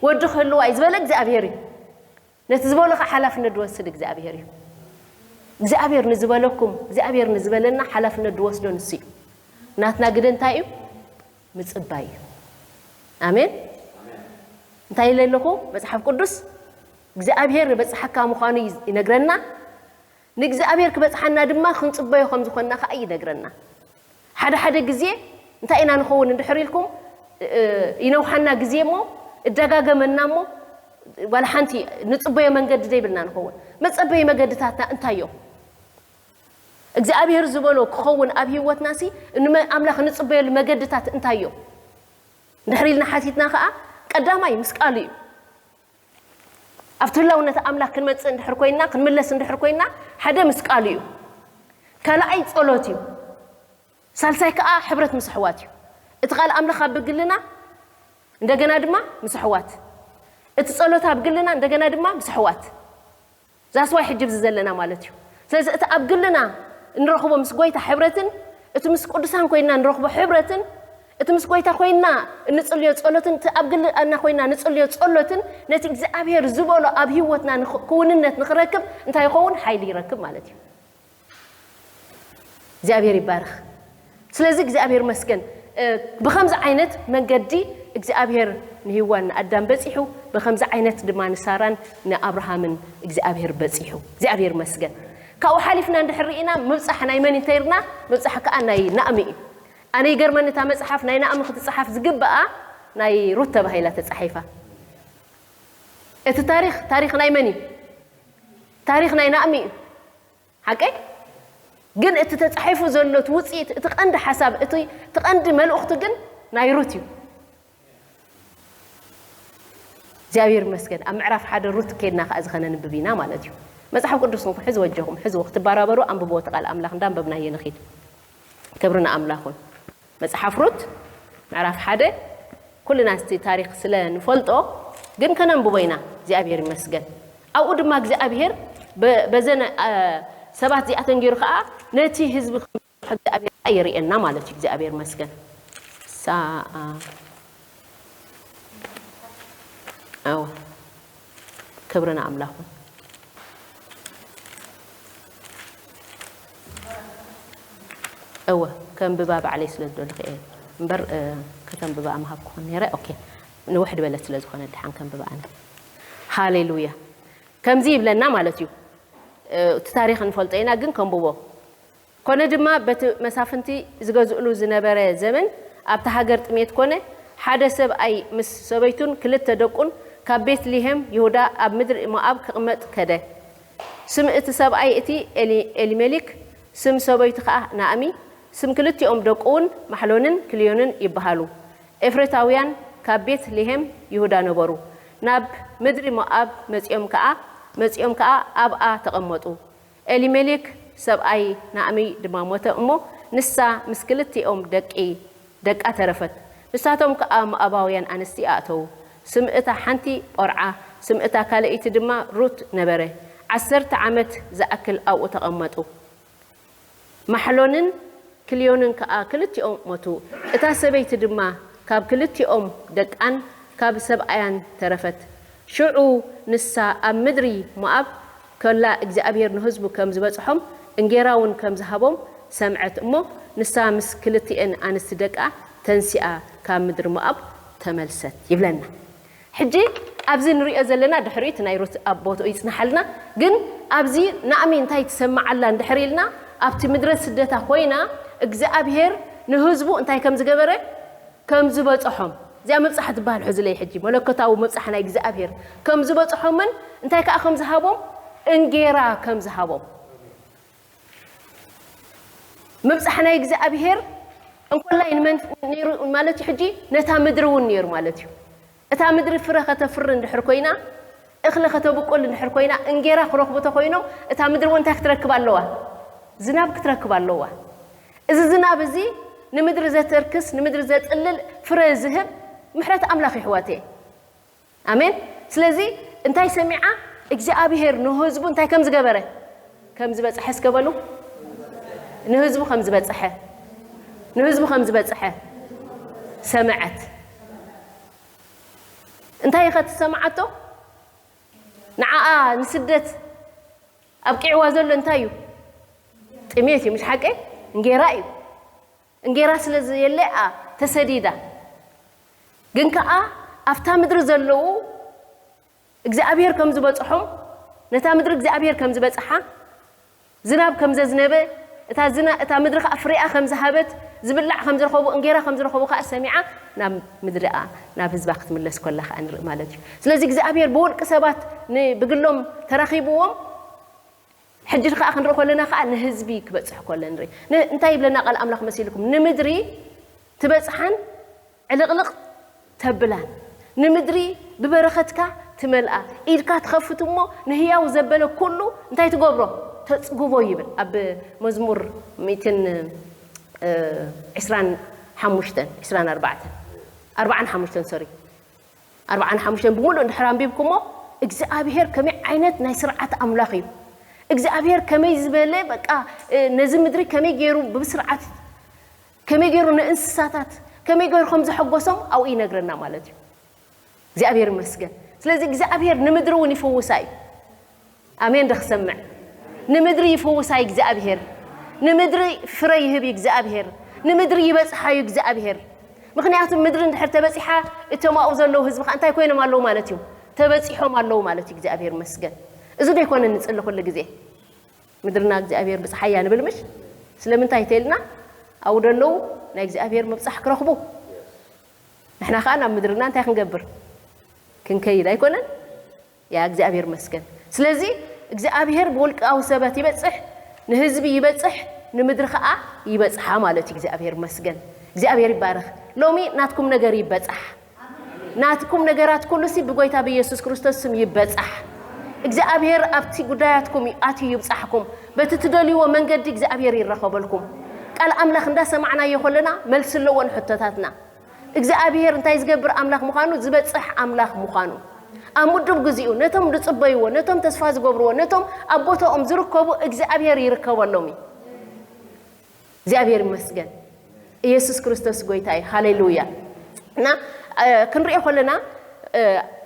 ወዲ ክህልዋ እዩ ዝበለ እግዚኣብሔር እዩ። ነቲ ዝበሎ ከዓ ሓላፍነት ዝወስድ እግዚኣብሔር እዩ። እግዚኣብሔር ንዝበለኩም እግዚኣብሔር ንዝበለና ሓላፍነት ዝወስዶ ንሱ እዩ። ናትና ግደ እንታይ እዩ? ምጽባይ እዩ። ኣሜን። እንታይ ኢለ ኣለኹ? መጽሓፍ ቅዱስ እግዚኣብሔር በጽሓካ ምዃኑ ይነግረና። ንእግዚኣብሔር ክበጽሓና ድማ ክንጽበዮ ከም ዝኾንና ከኣ ይነግረና። ሓደ ሓደ ግዜ እንታይ ኢና ንኸውን እንድሕር ኢልኩም ይነውሓና ግዜ እሞ እደጋገመና እሞ ዋላ ሓንቲ ንጽበዮ መንገዲ ዘይብልና ንኸውን። መጸበዪ መገድታትና እንታይ እዮም? እግዚኣብሔር ዝበሎ ክኸውን ኣብ ህይወትና ሲ ንመ- ኣምላኽ ንጽበየሉ መገድታት እንታይ እዮም? እንድሕር ኢልና ሓቲትና ከኣ ቀዳማይ ምስ ቃሉ እዩ። ኣብቲ ህላውነት ኣምላኽ ክንመጽእ እንድሕር ኮይና ክንምለስ እንድሕር ኮይና ሓደ ምስ ቃሉ እዩ። ካልኣይ ጸሎት እዩ። ሳልሳይ ከኣ ሕብረት ምስ ኣሕዋት እዩ። እቲ ቃል ኣምላኽ ኣብ ግልና እንደገና ድማ ምስ ኣሕዋት እቲ ጸሎት ኣብ ግልና እንደገና ድማ ምስ ኣሕዋት ዛስዋይ ሕጂ ብዚ ዘለና ማለት እዩ። ስለዚ እቲ ኣብ ግልና እንረኽቦ ምስ ጎይታ ሕብረትን እቲ ምስ ቅዱሳን ኮይና ንረኽቦ ሕብረትን እቲ ምስ ጎይታ ኮይና እንጽልዮ ጸሎትን እቲ ኣብ ግልና ኮይና ንጽልዮ ጸሎትን ነቲ እግዚኣብሔር ዝበሎ ኣብ ህይወትና ክውንነት ንኽረክብ እንታይ ይኸውን? ሓይሊ ይረክብ ማለት እዩ። እግዚኣብሔር ይባረኽ። ስለዚ እግዚኣብሔር መስገን ብከምዚ ዓይነት መንገዲ እግዚኣብሔር ንሂዋን ንኣዳም በፂሑ፣ ብከምዚ ዓይነት ድማ ንሳራን ንኣብርሃምን እግዚኣብሔር በፂሑ። እግዚኣብሔር መስገን። ካብኡ ሓሊፍና እንድሕር ርኢና ምብፃሕ ናይ መን እንተይርና፣ ምብፃሕ ከዓ ናይ ናእሚ እዩ። ኣነ ይገርመኒ፣ እታ መፅሓፍ ናይ ናእሚ ክትፅሓፍ ዝግብኣ ናይ ሩት ተባሂላ ተፃሒፋ። እቲ ታሪክ ታሪክ ናይ መን እዩ? ታሪክ ናይ ናእሚ እዩ። ሓቀይ ግን እቲ ተፃሒፉ ዘሎ እቲ ውፅኢት፣ እቲ ቀንዲ ሓሳብ፣ እቲ እቲ ቀንዲ መልእኽቱ ግን ናይ ሩት እዩ። እግዚኣብሔር ይመስገን። ኣብ ምዕራፍ ሓደ ሩት ኬድና ከዓ ዝኸነ ንብብ ኢና ማለት እዩ። መፅሓፍ ቅዱስኩም ሕዝዎ፣ እጆኹም ሕዝዎ፣ ክትበራበሩ ኣንብብዎ፣ እቲ ቃል ኣምላኽ እንዳንበብናዮ ንኺድ። ክብሪ ንኣምላኹን። መፅሓፍ ሩት ምዕራፍ ሓደ ኩልና እቲ ታሪክ ስለ ንፈልጦ ግን ከነንብቦ ኢና። እግዚኣብሔር ይመስገን። ኣብኡ ድማ እግዚኣብሔር በዘን ሰባት እዚኣተን ገይሩ ከዓ ነቲ ህዝቢ እግዚኣብሔር የርእየና ማለት እዩ። እግዚኣብሔር ይመስገን። ሳኣ ኣዋ ክብርና ኣምላኹ። እወ ከንብባ ባዕለይ ስለ ዝደለኹ እየ እምበር ከተንብባ ምሃብኩኹም ነይረ። ኦኬ ንውሕ ድበለት ስለ ዝኾነ ድሓን ከንብባ ኣነ። ሃሌሉያ። ከምዚ ይብለና ማለት እዩ። እቲ ታሪኽ ንፈልጦ ኢና ግን ከንብቦ። ኮነ ድማ በቲ መሳፍንቲ ዝገዝእሉ ዝነበረ ዘመን ኣብታ ሃገር ጥሜት ኮነ። ሓደ ሰብኣይ ምስ ሰበይቱን ክልተ ደቁን ካብ ቤት ልሄም ይሁዳ ኣብ ምድሪ ሞኣብ ክቕመጥ ከደ። ስም እቲ ሰብኣይ እቲ ኤሊሜሊክ፣ ስም ሰበይቱ ኸኣ ናእሚ፣ ስም ክልቲኦም ደቁ እውን ማሕሎንን ክልዮንን ይበሃሉ። ኤፍሬታውያን ካብ ቤት ልሄም ይሁዳ ነበሩ። ናብ ምድሪ ሞኣብ መጺኦም ከኣ መጺኦም ከኣ ኣብኣ ተቐመጡ። ኤሊሜሌክ ሰብኣይ ናእሚ ድማ ሞተ እሞ፣ ንሳ ምስ ክልቲኦም ደቂ ደቃ ተረፈት። ንሳቶም ከኣ ሞኣባውያን ኣንስቲ ኣእተዉ። ስም እታ ሓንቲ ኦርዓ፣ ስም እታ ካልኣይቲ ድማ ሩት ነበረ። ዓሰርተ ዓመት ዝኣክል ኣብኡ ተቐመጡ። ማሕሎንን ክልዮንን ከኣ ክልቲኦም ሞቱ። እታ ሰበይቲ ድማ ካብ ክልቲኦም ደቃን ካብ ሰብኣያን ተረፈት። ሽዑ ንሳ ኣብ ምድሪ ሞኣብ ከላ እግዚኣብሄር ንህዝቡ ከም ዝበጽሖም እንጌራ እውን ከም ዝሃቦም ሰምዐት እሞ፣ ንሳ ምስ ክልቲኤን ኣንስቲ ደቃ ተንሲኣ ካብ ምድሪ ሞኣብ ተመልሰት ይብለና። ሕጂ ኣብዚ ንሪኦ ዘለና ድሕሪኡ እቲ ናይ ሩት ኣብ ቦትኡ ይጽንሓልና። ግን ኣብዚ ናእሚ እንታይ ትሰምዓላ እንድሕር ኢልና ኣብቲ ምድረ ስደታ ኮይና እግዚኣብሄር ንህዝቡ እንታይ ከም ዝገበረ ከም ዝበጽሖም። እዚኣ ምብጻሕ ትበሃል ሕዚ ለይ ሕጂ መለኮታዊ ምብጻሕ ናይ እግዚኣብሄር ከም ዝበጽሖምን እንታይ ከዓ ከም ዝሃቦም እንጌራ ከም ዝሃቦም ምብጻሕ ናይ እግዚኣብሄር እንኮላይ ንመን ነይሩ ማለት እዩ? ሕጂ ነታ ምድሪ እውን ነይሩ ማለት እዩ። እታ ምድሪ ፍረ ከተፍሪ እንድሕር ኮይና፣ እኽሊ ከተብቁል እንድሕር ኮይና፣ እንጌራ ክረኽቡ ተኮይኖም፣ እታ ምድሪ እውን እንታይ ክትረክብ ኣለዋ? ዝናብ ክትረክብ ኣለዋ። እዚ ዝናብ እዚ ንምድሪ ዘተርክስ፣ ንምድሪ ዘጥልል፣ ፍረ ዝህብ ምሕረት ኣምላኽ ይሕዋት እየ። ኣሜን። ስለዚ እንታይ ሰሚዓ እግዚኣብሄር ንህዝቡ እንታይ ከም ዝገበረ ከም ዝበፅሐ እስከ በሉ። ንህዝቡ ከም ዝበፅሐ ንህዝቡ ከም ዝበፅሐ ሰምዐት። እንታይ ኢኸ ትሰምዓቶ? ንዓኣ ንስደት ኣብቂዕዋ ዘሎ እንታይ እዩ? ጥሜት እዩ፣ ምሽ ሓቀይ? እንጌራ እዩ። እንጌራ ስለ ዘየለኣ ተሰዲዳ። ግን ከኣ ኣብታ ምድሪ ዘለዉ እግዚኣብሔር ከም ዝበጽሖም፣ ነታ ምድሪ እግዚኣብሔር ከም ዝበጽሓ፣ ዝናብ ከም ዘዝነበ፣ እታ ዝና- እታ ምድሪ ከኣ ፍሬኣ ከም ዝሃበት፣ ዝብላዕ ከም ዝረኸቡ፣ እንጌራ ከም ዝረኸቡ ከኣ ሰሚዓ ናብ ምድሪኣ፣ ናብ ህዝባ ክትምለስ ከላ ከኣ ንርኢ ማለት እዩ። ስለዚ እግዚኣብሔር ብውልቂ ሰባት ን- ብግሎም ተራኺብዎም ሕጂ ከኣ ክንርኢ ከለና ከኣ ንህዝቢ ክበጽሕ ከሎ ንርኢ። ን- እንታይ ይብለና ቃል ኣምላኽ መሲልኩም? ንምድሪ ትበጽሓን ዕልቕልቕ ተብላን፣ ንምድሪ ብበረኸትካ ትመልኣ፣ ኢድካ ትኸፍት እሞ ንህያው ዘበለ ኩሉ እንታይ ትገብሮ? ተጽግቦ ይብል ኣብ መዝሙር ሚእትን ዕስራን ሓሙሽተን፣ ዕስራን ኣርባዕተን፣ ኣርባዓን ሓሙሽተን፣ ሶሪ፣ ኣርባዓን ሓሙሽተን ብምሉእ እንድሕር ኣንቢብኩሞ እግዚኣብሔር ከመይ ዓይነት ናይ ስርዓት ኣምላኽ እዩ። እግዚኣብሔር ከመይ ዝበለ በቃ ነዚ ምድሪ ከመይ ገይሩ ብስርዓት ከመይ ገይሩ ንእንስሳታት ከመይ ገይሩ ከም ዘሐጎሶም ኣብኡ ይነግረና ማለት እዩ። እግዚኣብሔር ይመስገን። ስለዚ እግዚኣብሔር ንምድሪ እውን ይፍውሳ እዩ። ኣሜን። ዶ ክሰምዕ? ንምድሪ ይፍውሳ እዩ እግዚኣብሔር። ንምድሪ ፍረ ይህብ እዩ እግዚኣብሔር። ንምድሪ ይበጽሓ እዩ እግዚኣብሔር። ምኽንያቱ ምድሪ እንድሕር ተበጺሓ፣ እቶም ኣብኡ ዘለዉ ህዝቢ ከኣ እንታይ ኮይኖም ኣለዉ ማለት እዩ? ተበጺሖም ኣለዉ ማለት እዩ። እግዚኣብሔር ይመስገን። እዚ ዶ ኣይኮነን ንጽሊ ኩሉ ግዜ? ምድርና እግዚኣብሔር ብጽሓያ ንብል ምሽ? ስለምንታይ ተልና? ኣብኡ ደለዉ ናይ እግዚኣብሔር ምብጻሕ ክረኽቡ። ንሕና ከኣ ናብ ምድርና እንታይ ክንገብር? ክንከይድ ኣይኮነን? ያ እግዚኣብሔር መስገን። ስለዚ እግዚኣብሔር ብውልቃዊ ሰባት ይበጽሕ፣ ንህዝቢ ይበጽሕ፣ ንምድሪ ከኣ ይበጽሓ ማለት እዩ። እግዚኣብሔር መስገን። እግዚኣብሔር ይባረኽ። ሎሚ ናትኩም ነገር ይበጻሕ። ናትኩም ነገራት ኩሉ ሲ ብጎይታ ብኢየሱስ ክርስቶስ ስም ይበጻሕ። እግዚኣብሔር ኣብቲ ጉዳያትኩም ኣትዩ ይብጻሕኩም። በቲ ትደልይዎ መንገዲ እግዚኣብሔር ይረኸበልኩም። ቃል ኣምላኽ እንዳሰማዕናዮ ከለና መልሲ ኣለዎ ንሕቶታትና። እግዚኣብሔር እንታይ ዝገብር ኣምላኽ ምዃኑ፣ ዝበጽሕ ኣምላኽ ምዃኑ፣ ኣብ ምዱብ ግዜኡ ነቶም ዝጽበይዎ፣ ነቶም ተስፋ ዝገብርዎ፣ ነቶም ኣብ ቦታኦም ዝርከቡ እግዚኣብሔር ይርከበሎም እዩ። እግዚኣብሔር ይመስገን። ኢየሱስ ክርስቶስ ጎይታ እዩ። ሃሌሉያ። እና እ፣ ክንሪኦ ከለና እ፣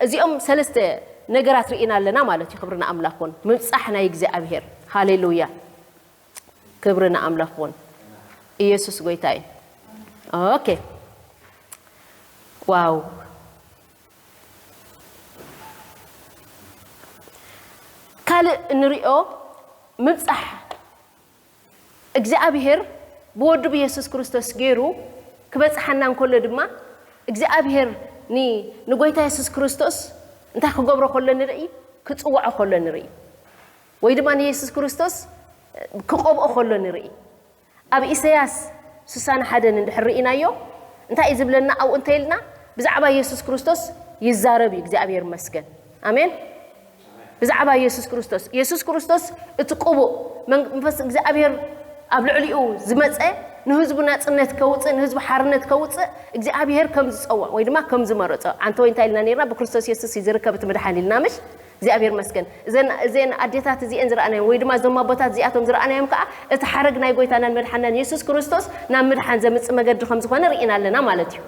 እዚኦም ሰለስተ ነገራት ርኢና ኣለና ማለት እዩ። ክብሪ ንኣምላኽ ይኹን። ምብጻሕ ናይ እግዚኣብሔር። ሃሌሉያ። ክብሪ ንኣምላኽ ይኹን። ኢየሱስ ጎይታ እዩ። ኦኬ። ዋው። ካልእ እንሪኦ ምብጻሕ እግዚኣብሔር ብወዱ ብየሱስ ክርስቶስ ገይሩ ክበጽሓና እንከሎ ድማ እግዚኣብሔር ኒ-፣ ንጎይታ የሱስ ክርስቶስ እንታይ ክገብሮ ከሎ ንርኢ? ክጽውዖ ከሎ ንርኢ። ወይ ድማ ንየሱስ ክርስቶስ ክቐብኦ ከሎ ንርኢ። ኣብ ኢሳያስ ስሳን ሓደን እንድሕር ርኢናዮ፣ እንታይ እዩ ዝብለና? ኣብኡ እንተ ኢልና ብዛዕባ የሱስ ክርስቶስ ይዛረብ እዩ። እግዚኣብሔር ይመስገን። ኣሜን። ብዛዕባ የሱስ ክርስቶስ፣ የሱስ ክርስቶስ እቲ ቅቡእ መን-፣ መንፈስ እግዚኣብሔር ኣብ ልዕሊኡ ዝመጸ፣ ንህዝቡ ናጽነት ከውጽእ፣ ንህዝቡ ሓርነት ከውጽእ እግዚኣብሔር ከም ዝጸውዖ ወይ ድማ ከም ዝመረጾ፣ ኣንተ ወይ እንታይ ኢልና ነርና? ብክርስቶስ የሱስ እዩ ዝርከብ እቲ ምድሓን ኢልና ምሽ? እግዚኣብሔር መስገን። እዘን፣ እዘን ኣዴታት እዚኤን ዝረኣናዮም ወይ ድማ እዞም ኣቦታት እዚኣቶም ዝረኣናዮም ከኣ እቲ ሓረግ ናይ ጎይታናን መድሓናን የሱስ ክርስቶስ ናብ ምድሓን ዘምጽእ መገዲ ከም ዝኾነ ርኢና ኣለና ማለት እዩ።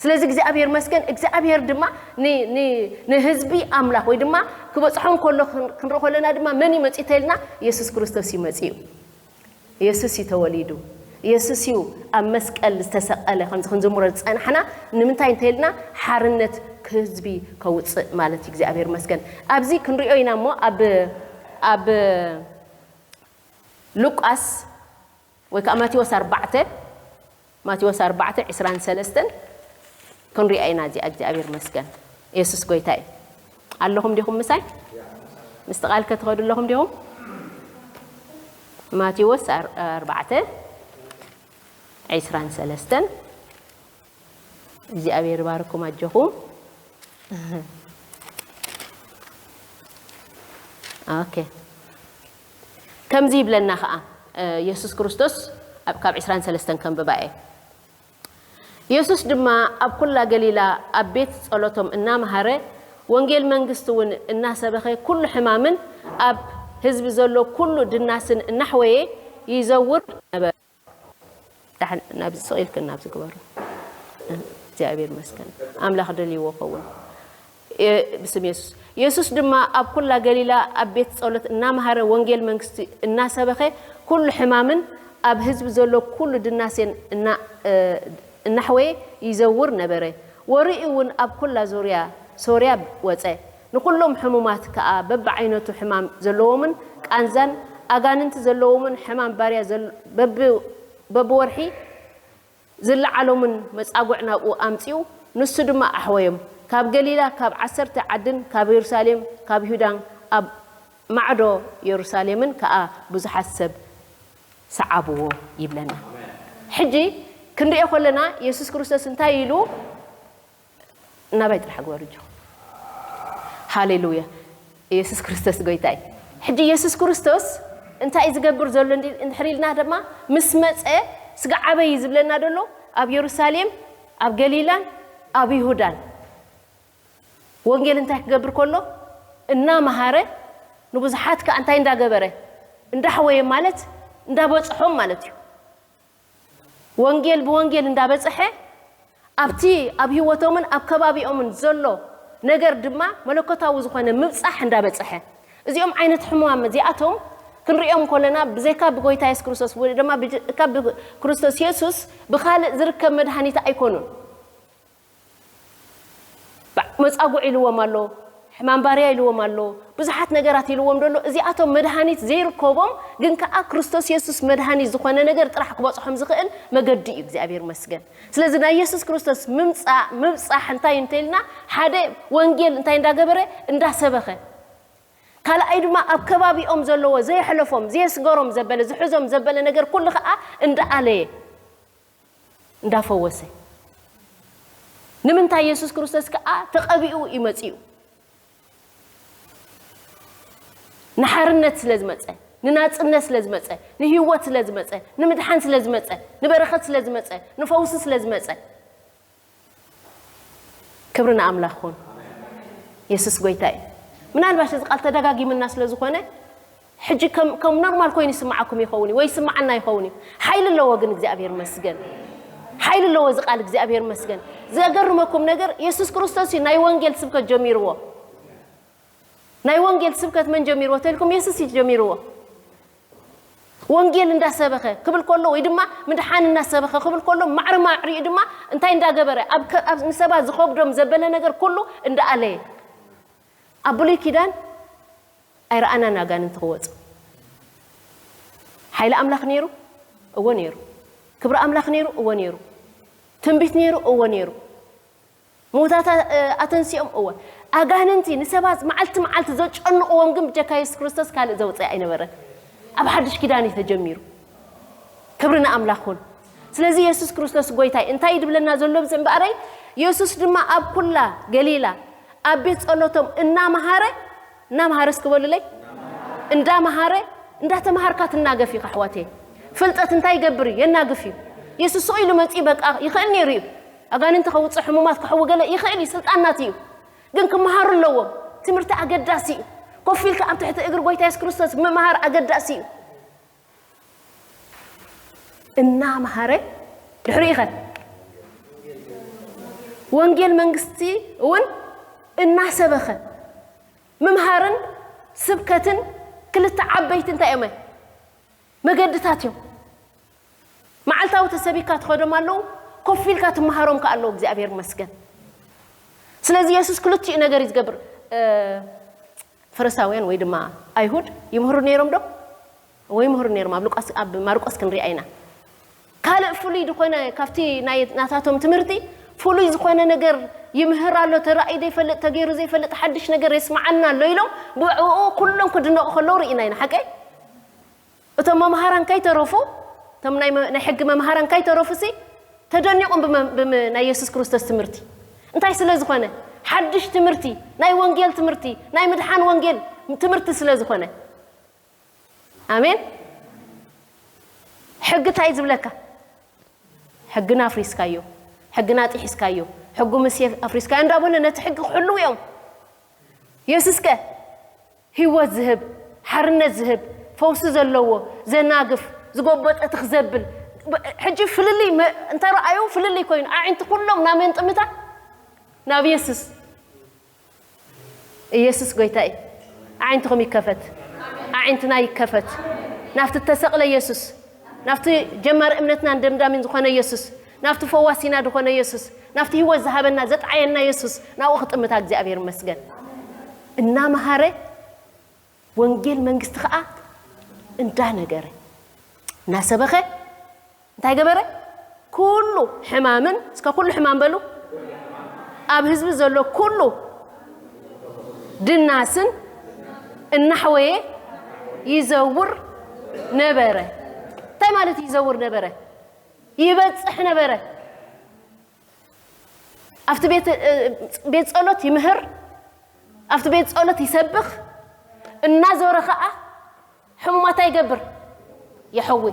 ስለዚ እግዚኣብሔር መስገን። እግዚኣብሔር ድማ ን-፣ ን-፣ ንህዝቢ ኣምላኽ ወይ ድማ ክበጽሖም ከሎ ክን-፣ ክንርኢ ከለና ድማ መን እዩ መጺኡ ተልና? የሱስ ክርስቶስ እዩ መጺኡ። የሱስ እዩ ተወሊዱ። የሱስ እዩ ኣብ መስቀል ዝተሰቐለ፣ ከምዚ ክንዝምሮ ዝጸናሕና። ንምንታይ እንተኢልና፣ ሓርነት ክህዝቢ ከውጽእ ማለት እዩ። እግዚኣብሔር መስገን። ኣብዚ ክንሪኦ ኢና እሞ፣ ኣብ፣ ኣብ ሉቃስ ወይ ከዓ ማቴዎስ ኣርባዕተ፣ ማቴዎስ ኣርባዕተ፣ ዕስራን ሰለስተን ክንሪኣ ኢና። እዚኣ እግዚኣብሔር መስገን። የሱስ ጎይታ እዩ። ኣለኹም ዲኹም ምሳይ? ምስቲ ቃል ከ ትኸዱ ኣለኹም ዲኹም? ማቴዎስ ኣር-፣ ኣርባዕተ፣ ዕስራን ሰለስተን። እግዚኣብሔር ይባርኩም፣ ኣጆኹም። ኦኬ። ከምዚ ይብለና ኸዓ፣ እ፣ የሱስ ክርስቶስ ኣብ፣ ካብ ዕስራን ሰለስተን ከንብባ እየ። የሱስ ድማ ኣብ ኩላ ገሊላ ኣብ ቤት ጸሎቶም እናመሃረ፣ ወንጌል መንግስቲ እውን እናሰበኸ፣ ኩሉ ሕማምን ኣብ ህዝቢ ዘሎ ኩሉ ድናስን እናሕወየ ይዘውር ነበረ። ዳሕን ናብዚ ስቕ ኢልክን ናብዚ ግበሩ። እግዚኣብሔር ይመስገን። ኣምላኽ ደልይዎ ኸውን። እ፣ ብስም የሱስ። የሱስ ድማ ኣብ ኩላ ገሊላ ኣብ ቤት ጸሎት እናመሃረ፣ ወንጌል መንግስቲ እናሰበኸ፣ ኩሉ ሕማምን ኣብ ህዝቢ ዘሎ ኩሉ ድናሴን እና-፣ እ፣ እናሕወየ ይዘውር ነበረ። ወርኡ እውን ኣብ ኩላ ዙርያ ሶርያ ወጸ። ንኹሎም ሕሙማት ከኣ፣ በብዓይነቱ ሕማም ዘለዎምን ቃንዛን ኣጋንንቲ ዘለዎምን ሕማም ባርያ ዘል-፣ በብ-፣ በብወርሒ ዝለዓሎምን መጻጉዕ ናብኡ ኣምጺኡ፣ ንሱ ድማ ኣሕወዮም። ካብ ገሊላ፣ ካብ ዓሰርተ ዓድን፣ ካብ የሩሳሌም፣ ካብ ይሁዳን፣ ኣብ ማዕዶ የሩሳሌምን ከኣ ብዙሓት ሰብ ሰዓብዎ ይብለና። ሕጂ ክንሪኦ ከለና፣ የሱስ ክርስቶስ እንታይ ኢሉ? ናባይ ጥራሕ ግበሩ እጆኹም። ሃሌሉያ። ኢየሱስ ክርስቶስ ጎይታ እዩ። ሕጂ ኢየሱስ ክርስቶስ እንታይ እዩ ዝገብር ዘሎ እንዲ-፣ እንድሕር ኢልና ድማ፣ ምስ መጸ ስጋዕ ኣበይ እዩ ዝብለና ዘሎ? ኣብ የሩሳሌም፣ ኣብ ገሊላን ኣብ ይሁዳን። ወንጌል እንታይ ክገብር ከሎ? እናመሃረ፣ ንብዙሓት ከኣ እንታይ እንዳገበረ? እንዳሕወየ ማለት እንዳበጽሖም ማለት እዩ። ወንጌል ብወንጌል እንዳበጽሐ፣ ኣብቲ ኣብ ህይወቶምን ኣብ ከባቢኦምን ዘሎ ነገር ድማ መለኮታዊ ዝኾነ ምብጻሕ እንዳበጽሐ። እዚኦም ዓይነት ሕሙማም እዚኣቶም ክንሪኦም ከለና ብዘይካ ብጎይታ የሱስ ክርስቶስ ወይ ድማ ብዘይካ ብክርስቶስ የሱስ ብኻልእ ዝርከብ መድሃኒት ኣይኮኑን። መጻጉዕ ኢልዎም ኣሎ፣ ሕማም ባርያ ኢልዎም ኣሎ፣ ብዙሓት ነገራት ኢልዎም ደሎ። እዚኣቶም መድሃኒት ዘይርከቦም ግን ከኣ ክርስቶስ የሱስ መድሃኒት ዝኾነ ነገር ጥራሕ ክበጽሖም ዝኽእል መገዲ እዩ። እግዚኣብሔር መስገን። ስለዚ ናይ የሱስ ክርስቶስ ምምጻእ ምብጻሕ እንታይ እንተኢልና ሓደ ወንጌል እንታይ እንዳገበረ እንዳሰበኸ ካልኣይ ድማ ኣብ ከባቢኦም ዘለዎ ዘየሕለፎም ዘየስገሮም ዘበለ ዝሕዞም ዘበለ ነገር ኩሉ ከዓ እንዳኣለየ እንዳፈወሰ ንምንታይ የሱስ ክርስቶስ ከዓ ተቐቢኡ እዩ መፂኡ ንሓርነት ስለ ዝመፀ ንናፅነት ስለ ዝመፀ ንህይወት ስለ ዝመፀ ንምድሓን ስለ ዝመፀ ንበረኸት ስለ ዝመፀ ንፈውሲ ስለ ዝመፀ ክብሪ ንኣምላኽ ኹን የሱስ ጎይታ እዩ ምናልባሽ እዚ ቃል ተደጋጊምና ስለ ዝኾነ ሕጂ ከም ኖርማል ኮይኑ ይስምዓኩም ይኸውን ወይ ይስምዓና ይኸውን እዩ ሓይሊ ኣለዎ ግን እግዚኣብሔር መስገን ሓይሊ ኣለዎ እዚ ቃል እግዚኣብሔር መስገን ዘገርመኩም ነገር የሱስ ክርስቶስ እዩ ናይ ወንጌል ስብከት ጀሚርዎ ናይ ወንጌል ስብከት መን ጀሚርዎ ተልኩም የሱስ እዩ ጀሚርዎ ወንጌል እንዳሰበኸ ክብል ከሎ ወይ ድማ ምድሓን እናሰበኸ ክብል ከሎ ማዕሪ ማዕሪኡ ድማ እንታይ እንዳገበረ ኣብ ከ- ኣብ ንሰባት ዝኸብዶም ዘበለ ነገር ኩሉ እንዳኣለየ ኣብ ብሉይ ኪዳን ኣይረኣናን ኣጋንንቲ ክወፁ ሓይሊ ኣምላኽ ነይሩ እዎ ነይሩ ክብሪ ኣምላኽ ነይሩ እዎ ነይሩ ትንቢት ነይሩ እዎ ነይሩ ምውታት ኣተንሲኦም እወ ኣጋንንቲ ንሰባት መዓልቲ መዓልቲ ዘጨንቕዎም ግን ብጀካ የሱስ ክርስቶስ ካልእ ዘውፅእ ኣይነበረን ኣብ ሓድሽ ኪዳን እዩ ተጀሚሩ ክብሪ ንኣምላኽ ኩን ስለዚ የሱስ ክርስቶስ ጎይታይ እንታይ ድብለና ዘሎ ብዚ እምበኣረይ የሱስ ድማ ኣብ ኩላ ገሊላ ኣብ ቤት ጸሎቶም እናመሃረ እናመሃረ እስክበሉለይ እንዳመሃረ እንዳተመሃርካ ትናገፍ እዩ ካሕዋቴ ፍልጠት እንታይ ይገብር እዩ የናግፍ እዩ የሱስ ኢሉ መፂ በቃ ይኽእል ነይሩ እዩ ኣጋንንቲ ከውፅእ ሕሙማት ክሕዊ ገለ ይኽእል እዩ ስልጣን ናት እዩ ግን ክመሃሩ ኣለዎም ትምህርቲ ኣገዳሲ እዩ ኮፍ ኢልካ ኣብ ትሕቲ እግሪ ጎይታ የሱስ ክርስቶስ ምምሃር ኣገዳሲ እዩ እናመሃረ ድሕሪኡ ኸ ወንጌል መንግስቲ እውን እናሰበኸ ምምሃርን ስብከትን ክልተ ዓበይቲ እንታይ እዮም መገድታት እዮም መዓልታዊ ተሰቢካ ትኸዶም ኣለዉ ኮፍ ኢልካ ትመሃሮም ከ ኣለዉ እግዚኣብሔር መስገን ስለዚ የሱስ ክልቲኡ ነገር እዩ ዝገብር ፈረሳውያን ወይ ድማ ኣይሁድ ይምህሩ ነይሮም ዶ ወይ ምህሩ ነይሮም ኣብ ሉቃስ ኣብ ማርቆስ ክንሪኣ ኢና ካልእ ፍሉይ ዝኾነ ካብቲ ናይ ናታቶም ትምህርቲ ፍሉይ ዝኾነ ነገር ይምህር ኣሎ ተራእዩ ዘይፈልጥ ተገይሩ ዘይፈልጥ ሓድሽ ነገር የስምዓና ኣሎ ኢሎም ብዕኡ ኩሎም ክድነቑ ከለዉ ርኢና ኢና ሓቀይ እቶም መምሃራን ከይተረፉ እቶም ናይ ሕጊ መምሃራን ከይተረፉ ሲ ተደኒቑም ናይ የሱስ ክርስቶስ ትምህርቲ እንታይ ስለ ዝኾነ ሓድሽ ትምህርቲ ናይ ወንጌል ትምህርቲ ናይ ምድሓን ወንጌል ትምህርቲ ስለ ዝኾነ ኣሜን ሕጊ እንታይ ዝብለካ ሕግና ኣፍሪስካዮ ሕግና ጥሒስካዮ ሕጉ ምስ ኣፍሪስካዮ እንዳበሉ ነቲ ሕጊ ክሕልው እዮም የሱስ ከ ህይወት ዝህብ ሓርነት ዝህብ ፈውሲ ዘለዎ ዘናግፍ ዝጎበጠ ትኽ ዘብል ሕጂ ፍልልይ እንተ ረኣዩ ፍልልይ ኮይኑ ኣዒንቲ ኩሎም ናብ መን ጥምታ ናብ የሱስ ኢየሱስ ጎይታ እዩ። ኣዒንትኹም ይከፈት፣ ኣዒንትና ይከፈት ናብቲ ተሰቕለ ኢየሱስ፣ ናብቲ ጀማሪ እምነትናን ደምዳሚን ዝኾነ ኢየሱስ፣ ናብቲ ፈዋሲና ዝኾነ ኢየሱስ፣ ናብቲ ህይወት ዝሃበና ዘጥዓየና ኢየሱስ ናብኡ ክጥምታ እግዚኣብሔር ይመስገን። እናመሃረ ወንጌል መንግስቲ ኸዓ እንዳነገረ እናሰበኸ እንታይ ገበረ? ኩሉ ሕማምን እስከ ኩሉ ሕማም በሉ ኣብ ህዝቢ ዘሎ ኩሉ ድናስን እናሕወየ ይዘውር ነበረ። እንታይ ማለት ይዘውር ነበረ? ይበጽሕ ነበረ። ኣብቲ ቤት ቤት ጸሎት ይምህር፣ ኣብቲ ቤት ጸሎት ይሰብኽ፣ እናዞረ ኸዓ ሕሙማት ኣይገብር የሕዊ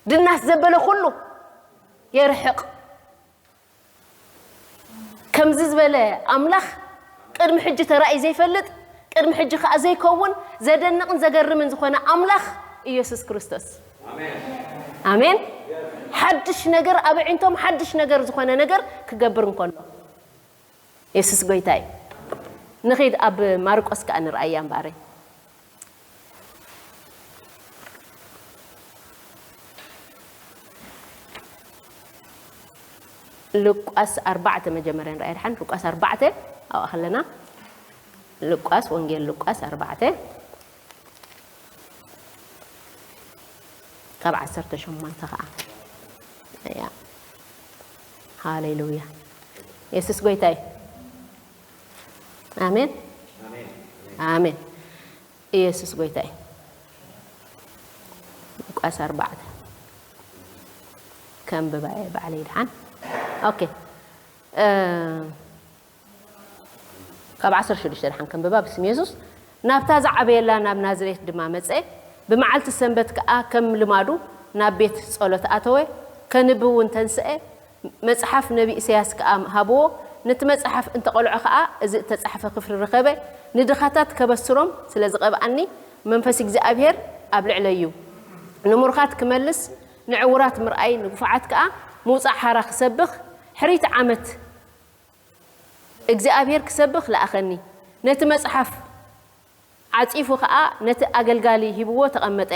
ድናስ ዘበለ ኩሉ የርሕቕ። ከምዚ ዝበለ ኣምላኽ ቅድሚ ሕጂ ተራእዩ ዘይፈልጥ፣ ቅድሚ ሕጂ ኸዓ ዘይከውን ዘደንቕን ዘገርምን ዝኾነ ኣምላኽ ኢየሱስ ክርስቶስ። ኣሜን። ሓድሽ ነገር ኣብ ኣዒንቶም ሓድሽ ነገር ዝኾነ ነገር ክገብር እንከሎ የሱስ ጎይታ እዩ። ንኺድ ኣብ ማርቆስ ከኣ ንርኣያ እምበኣረይ። ሉቃስ ኣርባዕተ መጀመርያ ንርኣይ ድሓን። ሉቃስ ኣርባዕተ ኣብኣ ከለና፣ ሉቃስ፣ ወንጌል ሉቃስ ኣርባዕተ ካብ ዓሰርተ ሸሞንተ ኸዓ። እያ። ሃሌሉያ። የሱስ ጎይታ እዩ። ኣሜን። ኣሜን። ኢየሱስ ጎይታ እዩ። ሉቃስ ኣርባዕተ። ከንብባ እየ ባዕለይ ድሓን። ኦኬ። እ፣ ካብ ዓሰርተ ሽዱሽተ ድሓን ከንብባ ብስም የሱስ። ናብታ ዝዓበየላ ናብ ናዝሬት ድማ መጸ። ብመዓልቲ ሰንበት ከኣ ከም ልማዱ ናብ ቤት ጸሎት ኣተወ። ከንብብ እውን ተንስአ። መጽሓፍ ነቢ ኢሳያስ ከኣ ሃብዎ። ነቲ መጽሓፍ እንተቐልዖ ከኣ፣ እዚ እተጻሕፈ ክፍሊ ረኸበ። ንድኻታት ከበስሮም ስለ ዝቐብኣኒ፣ መንፈስ እግዚኣብሔር ኣብ ልዕለይ እዩ። ንምሩኻት ክመልስ፣ ንዕዉራት ምርኣይ፣ ንግፉዓት ከኣ ምውጻእ ሓራ ክሰብኽ፣ ሕርይቲ ዓመት እግዚኣብሔር ክሰብኽ ለኣኸኒ። ነቲ መጽሓፍ ዓጺፉ ኸኣ ነቲ ኣገልጋሊ ሂብዎ ተቐመጠ።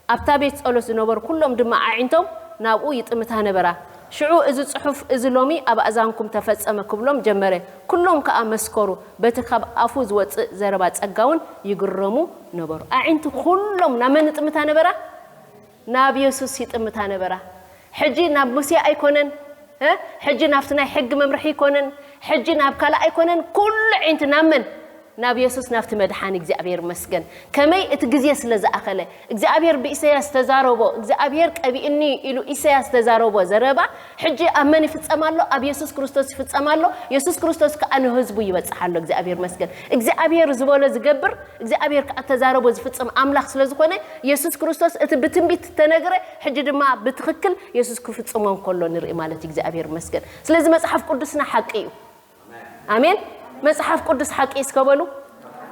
ኣብታ ቤት ጸሎት ዝነበሩ ኩሎም ድማ ኣዒንቶም ናብኡ ይጥምታ ነበራ። ሽዑ፣ "እዚ ጽሑፍ እዚ ሎሚ ኣብ ኣእዛንኩም ተፈጸመ" ክብሎም ጀመረ። ኩሎም ከኣ መስከሩ፣ በቲ ካብ ኣፉ ዝወጽእ ዘረባ ጸጋ እውን ይግረሙ ነበሩ። ኣዒንቲ ኩሎም ናብ መን ይጥምታ ነበራ? ናብ የሱስ ይጥምታ ነበራ። ሕጂ ናብ ሙሴ ኣይኮነን፣ እ? ሕጂ ናብቲ ናይ ሕጊ መምርሒ ኣይኮነን፣ ሕጂ ናብ ካልእ ኣይኮነን፣ ኩሉ ዒንቲ ናብ መን? ናብ የሱስ፣ ናብቲ መድሓኒ። እግዚኣብሔር ይመስገን። ከመይ? እቲ ግዜ ስለ ዝኣኸለ። እግዚኣብሔር ብኢሳያስ ተዛረቦ፣ እግዚኣብሔር ቀቢእኒ ኢሉ ኢሳያስ ተዛረቦ ዘረባ፣ ሕጂ ኣብ መን ይፍጸም ኣሎ? ኣብ የሱስ ክርስቶስ ይፍጸም ኣሎ። የሱስ ክርስቶስ ከኣ ንህዝቡ ይበጽሕ ኣሎ። እግዚኣብሔር ይመስገን። እግዚኣብሔር ዝበሎ ዝገብር፣ እግዚኣብሔር ከኣ ተዛረቦ ዝፍጽም ኣምላኽ ስለ ዝኾነ፣ የሱስ ክርስቶስ እቲ ብትንቢት ተነግረ፣ ሕጂ ድማ ብትኽክል የሱስ ክፍጽሞ እንከሎ ንርኢ ማለት እዩ። እግዚኣብሔር ይመስገን። ስለዚ መጽሓፍ ቅዱስና ሓቂ እዩ። ኣሜን። መጽሓፍ ቅዱስ ሓቂ እስከ በሉ።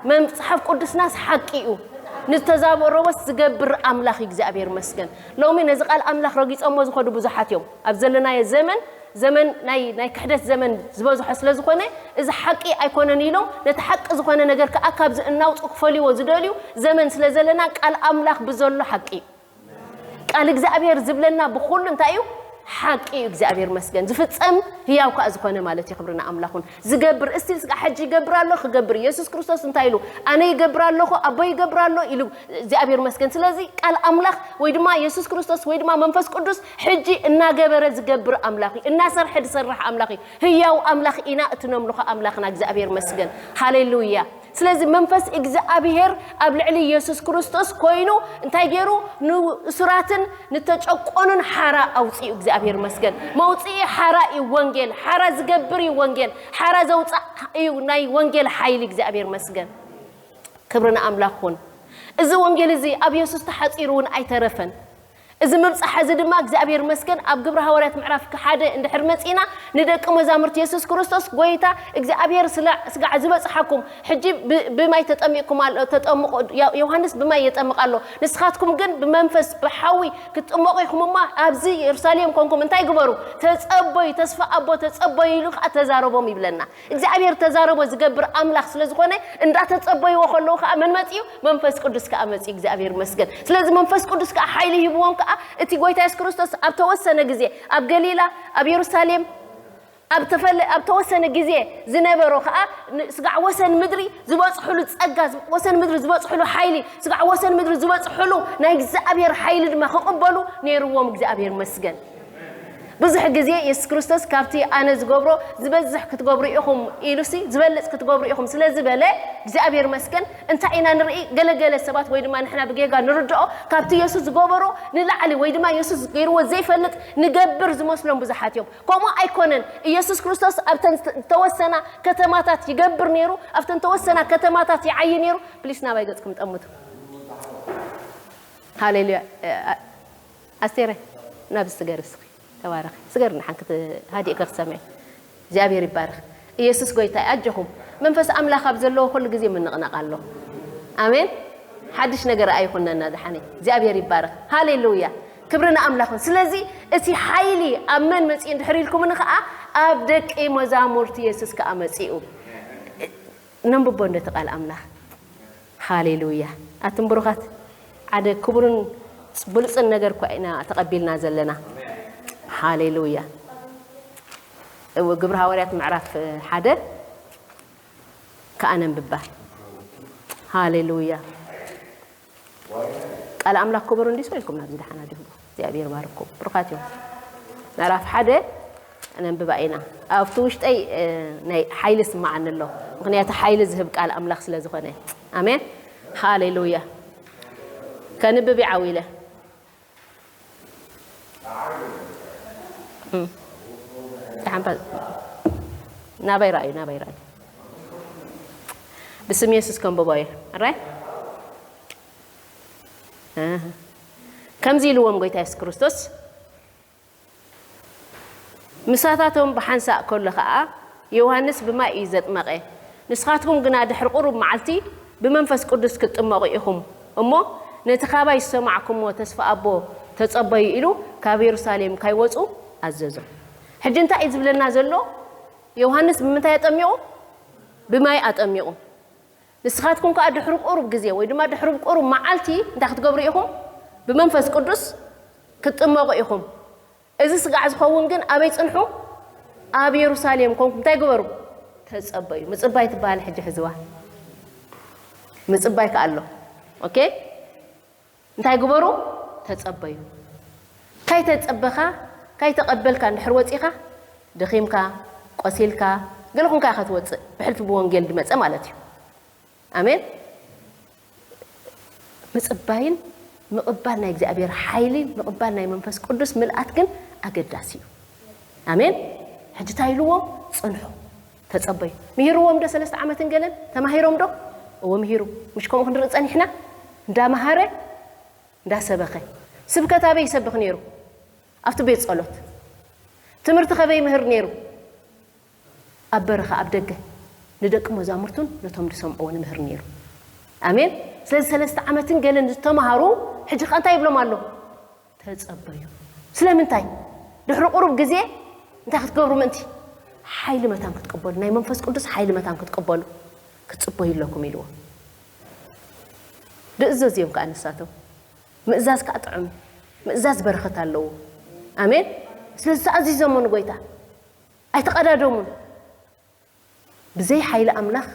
መጽሓፍ ቅዱስናስ ሓቂ እዩ። ንዝተዛረቦስ ዝገብር ኣምላኽ እዩ። እግዚኣብሔር ይመስገን። ሎሚ ነዚ ቃል ኣምላኽ ረጊጾሞ ዝኸዱ ብዙሓት እዮም። ኣብ ዘለናዮ ዘመን፣ ዘመን ናይ፣ ናይ ክሕደት ዘመን ዝበዝሖ ስለ ዝኾነ፣ እዚ ሓቂ ኣይኮነን ኢሎም ነቲ ሓቂ ዝኾነ ነገር ከኣ ካብዚ እናውጹ ክፈልይዎ ዝደልዩ ዘመን ስለ ዘለና፣ ቃል ኣምላኽ ብዘሎ ሓቂ እዩ። ቃል እግዚኣብሔር ዝብለና ብኹሉ እንታይ እዩ? ሓቂ እዩ። እግዚኣብሔር መስገን። ዝፍጸም ህያው ከኣ ዝኾነ ማለት እዩ። ክብሪ ንኣምላኹን። ዝገብር፣ እስቲል ስጋ ሕጂ ይገብር ኣሎ፣ ክገብር። የሱስ ክርስቶስ እንታይ ኢሉ? "ኣነ ይገብር ኣለኹ፣ ኣቦ ይገብር ኣሎ" ኢሉ። እግዚኣብሔር መስገን። ስለዚ ቃል ኣምላኽ ወይ ድማ የሱስ ክርስቶስ ወይ ድማ መንፈስ ቅዱስ ሕጂ እናገበረ ዝገብር ኣምላኽ እዩ። እናሰርሐ ዝሰርሕ ኣምላኽ እዩ። ህያው ኣምላኽ ኢና፣ እቲ ነምልኾ ኣምላኽና። እግዚኣብሔር መስገን። ሃሌሉያ። ስለዚ መንፈስ እግዚኣብሔር ኣብ ልዕሊ የሱስ ክርስቶስ ኮይኑ እንታይ ገይሩ? ንእሱራትን ንተጨቆኑን ሓራ ኣውፂኡ። እግዚኣብሔር መስገን። መውፅኢ ሓራ እዩ ወንጌል። ሓራ ዝገብር እዩ ወንጌል። ሓራ ዘውፃእ እዩ ናይ ወንጌል ሓይሊ። እግዚኣብሔር መስገን። ክብሪ ንኣምላኽ ኩን። እዚ ወንጌል እዚ ኣብ የሱስ ተሓፂሩ እውን ኣይተረፈን። እዚ ምብጻሕ እዚ ድማ እግዚኣብሔር መስገን ኣብ ግብረ ሃዋርያት ምዕራፍ ሓደ እንድሕር መጺና ንደቂ መዛሙርቲ የሱስ ክርስቶስ ጎይታ እግዚኣብሔር ስለ-፣ ስጋዕ ዝበጽሓኩም ሕጂ ብ-፣ ብማይ ተጠሚቕኩም ኣሎ፣ ተጠምቑ፣ ዮ-፣ ዮሃንስ ብማይ የጠምቕ ኣሎ፣ ንስኻትኩም ግን ብመንፈስ ብሓዊ ክትጥመቑ ኢኹም እሞ ኣብዚ የሩሳሌም ኮንኩም እንታይ ግበሩ? ተጸበዩ፣ ተስፋ ኣቦ ተጸበዩ ኢሉ ከኣ ተዛረቦም ይብለና። እግዚኣብሔር ተዛረቦ ዝገብር ኣምላኽ ስለ ዝኾነ እንዳተጸበይዎ ከለዉ ከኣ መን መጺኡ? መንፈስ ቅዱስ ከኣ መጺኡ። እግዚኣብሔር ይመስገን። ስለዚ መንፈስ ቅዱስ ከኣ ሓይሊ ሂብዎም ከኣ እቲ ጎይታ የሱስ ክርስቶስ ኣብ ተወሰነ ግዜ ኣብ ገሊላ፣ ኣብ የሩሳሌም፣ ኣብ ተፈለ-፣ ኣብ ተወሰነ ግዜ ዝነበሮ ከኣ ን-፣ ስጋዕ ወሰን ምድሪ ዝበጽሕሉ ጸጋ፣ ወሰን ምድሪ ዝበጽሕሉ ሓይሊ፣ ስጋዕ ወሰን ምድሪ ዝበጽሕሉ ናይ እግዚኣብሔር ሓይሊ ድማ ክቕበሉ ነይርዎም። እግዚኣብሔር ይመስገን። ብዙሕ ግዜ የሱስ ክርስቶስ ካብቲ ኣነ ዝገብሮ ዝበዝሕ ክትገብሩ ኢኹም ኢሉሲ፣ ዝበልጽ ክትገብሩ ኢኹም ስለ ዝበለ፣ እግዚኣብሔር መስገን። እንታይ ኢና ንርኢ? ገለገለ ሰባት ወይ ድማ ንሕና ብጌጋ ንርድኦ፣ ካብቲ የሱስ ዝገበሮ ንላዕሊ ወይ ድማ የሱስ ገይርዎ ዘይፈልጥ ንገብር ዝመስሎም ብዙሓት እዮም። ከምኡ ኣይኮነን። ኢየሱስ ክርስቶስ ኣብተን ዝተወሰና ከተማታት ይገብር ነይሩ፣ ኣብተን ተወሰና ከተማታት ይዓዪ ነይሩ። ፕሊስ ናባይ ገጽኩም ጠምቱ። ሃሌሉያ። ኣስቴረ፣ ናብ ስገሪ እስኺ። ተባረኺ። ስገሪ ንሓን ክት-፣ ሃዲእኪ ክሰምዕ። እግዚኣብሔር ይባረኽ። ኢየሱስ ጎይታ እዩ። ኣጆኹም። መንፈስ ኣምላኽ ኣብ ዘለዎ ኩሉ ግዜ ምንቕናቕ ኣሎ። ኣሜን። ሓድሽ ነገር ኣይኹነና ደሓነይ። እግዚኣብሔር ይባረኽ። ሃሌሉያ። ክብሪ ንኣምላኽን። ስለዚ እቲ ሓይሊ ኣብ መን መጺኡ እንድሕር ኢልኩምኒ ከኣ ኣብ ደቂ መዛሙርቲ የሱስ ከኣ መጺኡ። ነንብቦ እንዶ እቲ ቃል ኣምላኽ። ሃሌሉያ። ኣቱም ብሩኻት፣ ሓደ ክቡርን ብሉጽን ነገር እኳ ኢና ተቐቢልና ዘለና። ሃሌሉያ። እወ፣ ግብሪ ሃዋርያት ምዕራፍ ሓደ ከኣ ነንብባ። ሃሌሉያ። ቃል ኣምላኽ ክቡር እንዲሱ ኢልኩም ናብዚ ደሓና ዲኹም። እግዚኣብሔር ባርኩም። ብሩኻት እዮም። ምዕራፍ ሓደ ነንብባ ኢና። ኣብቲ ውሽጠይ፣ እ፣ ናይ ሓይሊ ስምዓኒ ኣሎ። ምኽንያቱ ሓይሊ ዝህብ ቃል ኣምላኽ ስለ ዝኾነ። ኣሜን። ሃሌሉያ። ከንብብ ይዓው ኢለ። እም። ደሓን ባ-፣ ናበይ ረኣዩ፣ ናበይ ረኣዩ። ብስም የሱስ ከንብቦ እየ። ኣራይ? ኣህ። ከምዚ ኢልዎም ጎይታ የሱስ ክርስቶስ፣ ምሳታቶም ብሓንሳእ ከሎ ኸኣ፣ ዮሃንስ ብማይ እዩ ዘጥመቐ፣ ንስኻትኩም ግና ድሕሪ ቁሩብ መዓልቲ ብመንፈስ ቅዱስ ክትጥመቑ ኢኹም እሞ፣ ነቲ ካባይ ዝሰማዕኩምዎ ተስፋ ኣቦ ተጸበዩ ኢሉ ካብ የሩሳሌም ካይወጹ ኣዘዞም። ሕጂ እንታይ እዩ ዝብለና ዘሎ? ዮሃንስ ብምንታይ ኣጠሚቑ? ብማይ ኣጠሚቑ። ንስኻትኩም ከኣ ድሕሪ ቁሩብ ግዜ ወይ ድማ ድሕሪ ቁሩብ መዓልቲ እንታይ ክትገብሩ ኢኹም? ብመንፈስ ቅዱስ ክትጥመቑ ኢኹም። እዚ ስጋዕ ዝኸውን ግን ኣበይ ጽንሑ? ኣብ የሩሳሌም ኮንኩም እንታይ ግበሩ? ተጸበዩ። ምጽባይ ትበሃል ሕጂ ሕዝዋ። ምጽባይ ከኣ ኣሎ። ኦኬ? እንታይ ግበሩ? ተጸበዩ። ካይተጸበኻ፣ ካይተቐበልካ እንድሕር ወጺኻ፣ ደኺምካ፣ ቆሲልካ፣ ገለ ኹንካ ኢኻ ትወጽእ። ብሕልፊ ብወንጌል ዝመጸ ማለት እዩ። ኣሜን። ምጽባይን ምቕባል ናይ እግዚኣብሔር ሓይሊ፣ ምቕባል ናይ መንፈስ ቅዱስ ምልኣት ግን ኣገዳሲ እዩ። ኣሜን። ሕጂ እንታይ ኢልዎም? ጽንሑ፣ ተጸበዩ። ምሂርዎም ዶ ሰለስተ ዓመትን ገለን? ተማሂሮም ዶ? እዎ ምሂሩ። ምሽ ከምኡ ክንርኢ ጸኒሕና? እንዳመሃረ፣ እንዳሰበኸ። ስብከት ኣበይ ይሰብኽ ነይሩ? ኣብቲ ቤት ጸሎት። ትምህርቲ ከበይ ይምህር ነይሩ? ኣብ በረኻ፣ ኣብ ደገ። ንደቂ መዛሙርቱን ነቶም ዝሰምዕዎ ንምህር ነይሩ። ኣሜን። ስለዚ ሰለስተ ዓመትን ገለን ዝተምሃሩ ሕጂ ከ እንታይ ይብሎም ኣሎ? ተጸበዩ። ስለምንታይ? ድሕሪ ቁሩብ ግዜ እንታይ ክትገብሩ ምእንቲ? ሓይሊ መታን ክትቅበሉ፣ ናይ መንፈስ ቅዱስ ሓይሊ መታን ክትቅበሉ ክትጽበዩ ኣለኩም ኢልዎ። ድእዘዝ እዮም ከኣ ንሳቶም። ምእዛዝ ከኣ ጥዑም እዩ። ምእዛዝ በረኸት ኣለዎ። ኣሜን። ስለዚ ተኣዚዞሞ ንጎይታ። ኣይተቐዳደሙን። ብዘይ ሓይሊ ኣምላኽ፣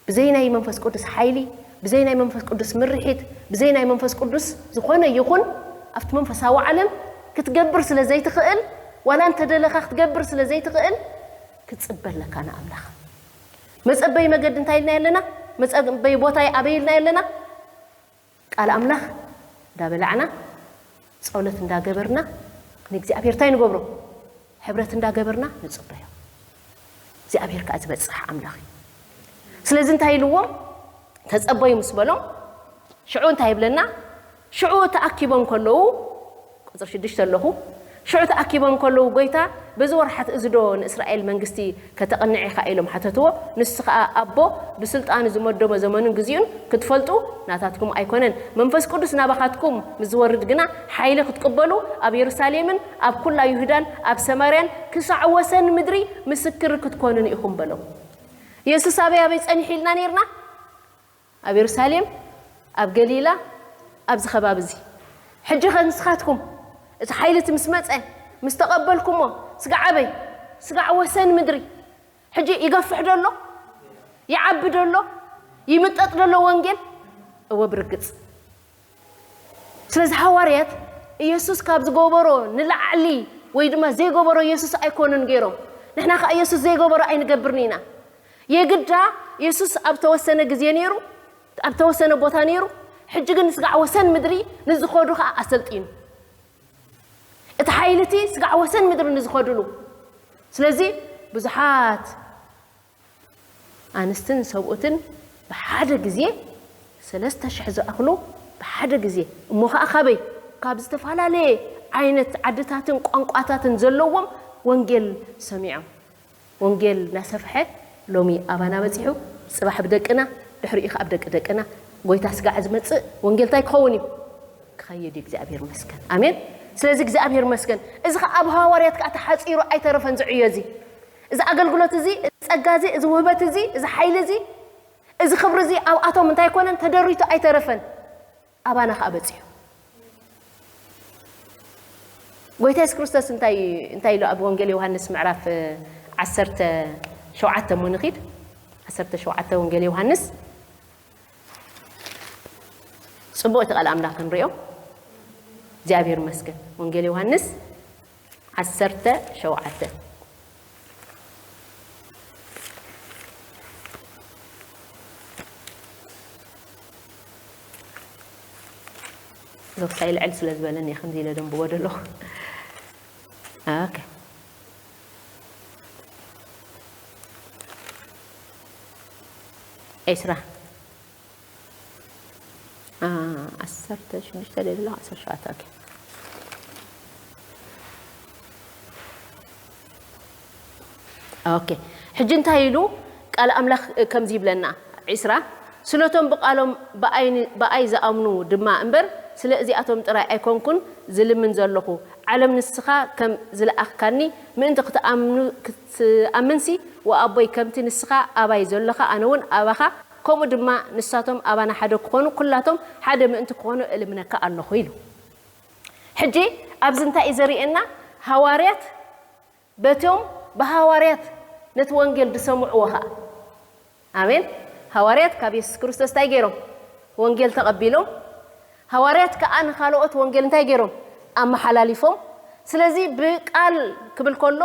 ብዘይ ናይ መንፈስ ቅዱስ ሓይሊ፣ ብዘይ ናይ መንፈስ ቅዱስ ምርሒት፣ ብዘይ ናይ መንፈስ ቅዱስ ዝኾነ ይኹን ኣብቲ መንፈሳዊ ዓለም ክትገብር ስለ ዘይትኽእል፣ ዋላ እንተደለኻ ክትገብር ስለ ዘይትኽእል፣ ክትጽበ ኣለካ ንኣምላኽ። መጸበይ መገዲ እንታይ ኢልና ኣለና? መጸበይ ቦታይ ኣበይ ኢልና ኣለና? ቃል ኣምላኽ እንዳበላዕና፣ ጸሎት እንዳገበርና፣ ንእግዚኣብሔር እንታይ ንገብሮ? ሕብረት እንዳገበርና ንጽበዮ። እግዚኣብሔር ከኣ ዝበጽሕ ኣምላኽ እዩ። ስለዚ እንታይ ኢልዎም? ተጸበዩ ምስ በሎም፣ ሽዑ እንታይ ይብለና? ሽዑ ተኣኪቦም ከለዉ፣ ቁጽሪ ሽዱሽተ ኣለኹ። ሽዑ ተኣኪቦም ከለዉ፣ ጎይታ፣ በዚ ወርሓት እዚ ዶ ንእስራኤል መንግስቲ ከተቕንዕ ኢኻ? ኢሎም ሓተትዎ። ንሱ ኸኣ፣ ኣቦ ብስልጣኑ ዝመደቦ ዘመኑን ግዜኡን ክትፈልጡ ናታትኩም ኣይኮነን። መንፈስ ቅዱስ ናባኻትኩም ምስ ዝወርድ ግና፣ ሓይሊ ክትቅበሉ፣ ኣብ የሩሳሌምን ኣብ ኩላ ይሁዳን ኣብ ሰማርያን ክሳዕ ወሰን ምድሪ ምስክር ክትኮኑኒ ኢኹም በሎም። የሱስ ኣበይ ኣበይ ጸኒሑ ኢልና ኔርና? ኣብ የሩሳሌም፣ ኣብ ገሊላ፣ ኣብዚ ከባቢ እዚ። ሕጂ ኸ ንስኻትኩም እቲ ሓይሊ እቲ ምስ መጸ፣ ምስ ተቐበልኩሞ፣ ስጋዕ ኣበይ? ስጋዕ ወሰን ምድሪ። ሕጂ ይገፍሕ ዶ ኣሎ? ይዓቢ ዶ ኣሎ? ይምጠጥ ዶ ኣሎ ወንጌል? እወ ብርግጽ። ስለዚ ሃዋርያት ኢየሱስ ካብ ዝገበሮ ንላዕሊ ወይ ድማ ዘይገበሮ ኢየሱስ ኣይኮኑን ገይሮም። ንሕና ከኣ ኢየሱስ ዘይገበሮ ኣይንገብርን ኢና። የግዳ ኢየሱስ ኣብ ተወሰነ ግዜ ነይሩ፣ ኣብ ተወሰነ ቦታ ነይሩ። ሕጂ ግን ስጋዕ ወሰን ምድሪ ንዝኸዱ ከኣ ኣሰልጢኑ። እቲ ሓይሊ እቲ ስጋዕ ወሰን ምድሪ ንዝኸድሉ። ስለዚ ብዙሓት ኣንስትን ሰብኡትን ብሓደ ግዜ ሰለስተ ሽሕ ዝኣኽሉ ብሓደ ግዜ፣ እሞ ኸዓ ካበይ? ካብ ዝተፈላለየ ዓይነት ዓድታትን ቋንቋታትን ዘለዎም ወንጌል ሰሚዖም። ወንጌል እናሰፍሐ ሎሚ ኣባና በጺሑ፣ ጽባሕ ብደቅና፣ ድሕሪኡ ኸዓ ብደቂ ደቅና፣ ጎይታ ስጋዕ ዝመጽእ ወንጌል እንታይ ክኸውን እዩ? ክኸይድ እዩ። እግዚኣብሔር ይመስገን። ኣሜን። ስለዚ እግዚኣብሔር ይመስገን። እዚ ኸዓ ኣብ ሃዋርያት ከኣ ተሓጺሩ ኣይተረፈን፣ እዚ ዕዮ እዚ። እዚ ኣገልግሎት እዚ፣ እዚ ጸጋ እዚ፣ እዚ ውህበት እዚ፣ እዚ ሓይሊ እዚ፣ እዚ ክብሪ እዚ ኣብኣቶም እንታይ ኣይኮነን፣ ተደሪቱ ኣይተረፈን። ኣባና ኸዓ በጺሑ። ጎይታ የሱስ ክርስቶስ እንታይ እንታይ ኢሉ ኣብ ወንጌል ዮሃንስ ምዕራፍ ዓሰርተ ሸውዓተ እሞ ንኺድ። ዓሰርተ ሸውዓተ ወንጌል ዮሃንስ። ጽቡቕ እቲ ቃል ኣምላኽ ክንሪኦ። እግዚኣብሔር ይመስገን። ወንጌል ዮሃንስ ዓሰርተ ሸውዓተ። ዞክሳይ ልዕል ስለ ዝበለኒ ከምዚ ኢለ ደንብዎ ደለኹ። ኦኬ። ዒስራ። አ፣ ዓሰርተ ሽዱሽተ ደሎ ዓሰርተ ሸውዓተ። ኦኬ። ኦኬ። ሕጂ እንታይ ኢሉ ቃል ኣምላኽ ከምዚ ይብለና? ዒስራ። ስለቶም ብቃሎም ብኣይ ን-፣ ብኣይ ዝኣምኑ ድማ እምበር፣ ስለ እዚኣቶም ጥራይ ኣይኮንኩን ዝልምን ዘለኹ። ዓለም ንስኻ ከም ዝለኣኽካኒ ምእንቲ ክትኣምኑ-፣ ክትኣምንሲ፣ ወኣቦይ ከምቲ ንስኻ ኣባይ ዘለኻ ኣነ እውን ኣባኻ፣ ከምኡ ድማ ንሳቶም ኣባና ሓደ ክኾኑ፣ ኩላቶም ሓደ ምእንቲ ክኾኑ እልምነካ ኣለኹ ኢሉ። ሕጂ ኣብዚ እንታይ እዩ ዘርእየና? ሃዋርያት በቶም ብሃዋርያት ነቲ ወንጌል ዝሰምዕዎ ኸኣ። ኣሜን። ሃዋርያት ካብ የሱስ ክርስቶስ እንታይ ገይሮም? ወንጌል ተቐቢሎም። ሃዋርያት ከኣ ንኻልኦት ወንጌል እንታይ ገይሮም? ኣመሓላሊፎም። ስለዚ ብቃል ክብል ከሎ፣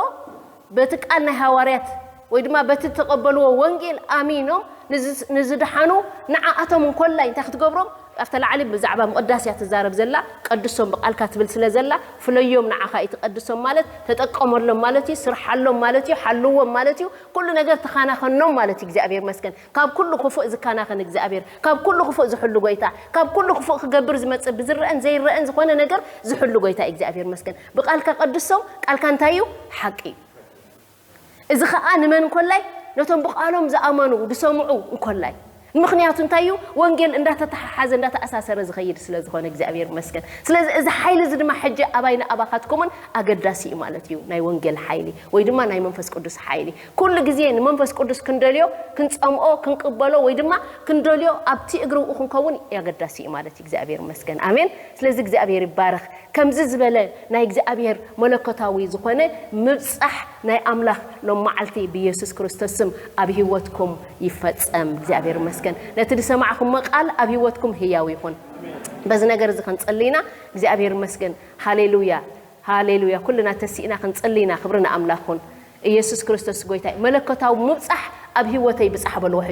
በቲ ቃል ናይ ሃዋርያት ወይ ድማ በቲ እተቐበልዎ ወንጌል ኣሚኖም ንዝ-፣ ንዝደሓኑ ንዓኣቶም እንኮላይ እንታይ ክትገብሮም? ኣብታ ላዕሊ ብዛዕባ ምቕዳስ እያ ትዛረብ ዘላ። ቀድሶም ብቃልካ ትብል ስለ ዘላ፣ ፍለዮም ንዓኻ እዩ ትቀድሶም ማለት፣ ተጠቀመሎም ማለት እዩ፣ ስርሓሎም ማለት እዩ፣ ሓልዎም ማለት እዩ። ኩሉ ነገር ተኻናኸኖም ማለት እዩ። እግዚኣብሔር ይመስገን። ካብ ኩሉ ክፉእ ዝከናኸን እግዚኣብሔር፣ ካብ ኩሉ ክፉእ ዝሕሉ ጎይታ፣ ካብ ኩሉ ክፉእ ክገብር ዝመጽእ ብዝረአን ዘይረአን ዝኾነ ነገር ዝሕሉ ጎይታ እዩ። እግዚኣብሔር ይመስገን። ብቃልካ ቀድሶም፣ ቃልካ እንታይ እዩ? ሓቂ እዩ። እዚ ኸኣ ንመን እንኮላይ? ነቶም ብቃሎም ዝኣመኑ፣ ዝሰምዑ እንኮላይ። ምኽንያቱ እንታይ እዩ? ወንጌል እንዳተተሓሓዘ፣ እንዳተኣሳሰረ ዝኸይድ ስለ ዝኾነ እግዚኣብሔር ይመስገን። ስለዚ እዚ ሓይሊ እዚ ድማ ሕጂ ኣባይ ንኣባኻትኩምን ኣገዳሲ እዩ ማለት እዩ። ናይ ወንጌል ሓይሊ ወይ ድማ ናይ መንፈስ ቅዱስ ሓይሊ። ኩሉ ግዜ ንመንፈስ ቅዱስ ክንደልዮ፣ ክንጸምኦ፣ ክንቅበሎ ወይ ድማ ክንደልዮ ኣብቲ እግሪ ብኡ ክንከውን ኣገዳሲ እዩ ማለት እዩ። እግዚኣብሔር ይመስገን። ኣሜን። ስለዚ እግዚኣብሔር ይባረኽ። ከምዚ ዝበለ ናይ እግዚኣብሔር መለኮታዊ ዝኾነ ምብጻሕ ናይ ኣምላኽ ሎም መዓልቲ ብየሱስ ክርስቶስ ስም ኣብ ህይወትኩም ይፈጸም። እግዚኣብሔር ይመስገን። ነቲ ዝሰማዕኩሞ ቃል ኣብ ህይወትኩም ህያው ይኹን። በዚ ነገር እዚ ክንጽሊ ኢና። እግዚኣብሔር ይመስገን። ሃሌሉያ፣ ሃሌሉያ። ኩልና ተሲእና ክንጽሊ ኢና። ክብሪ ንኣምላኽ ይኹን። ኢየሱስ ክርስቶስ ጎይታ እዩ። መለኮታዊ ምብጻሕ ኣብ ህይወተይ ብጻሕ በልዎ ሕጂ።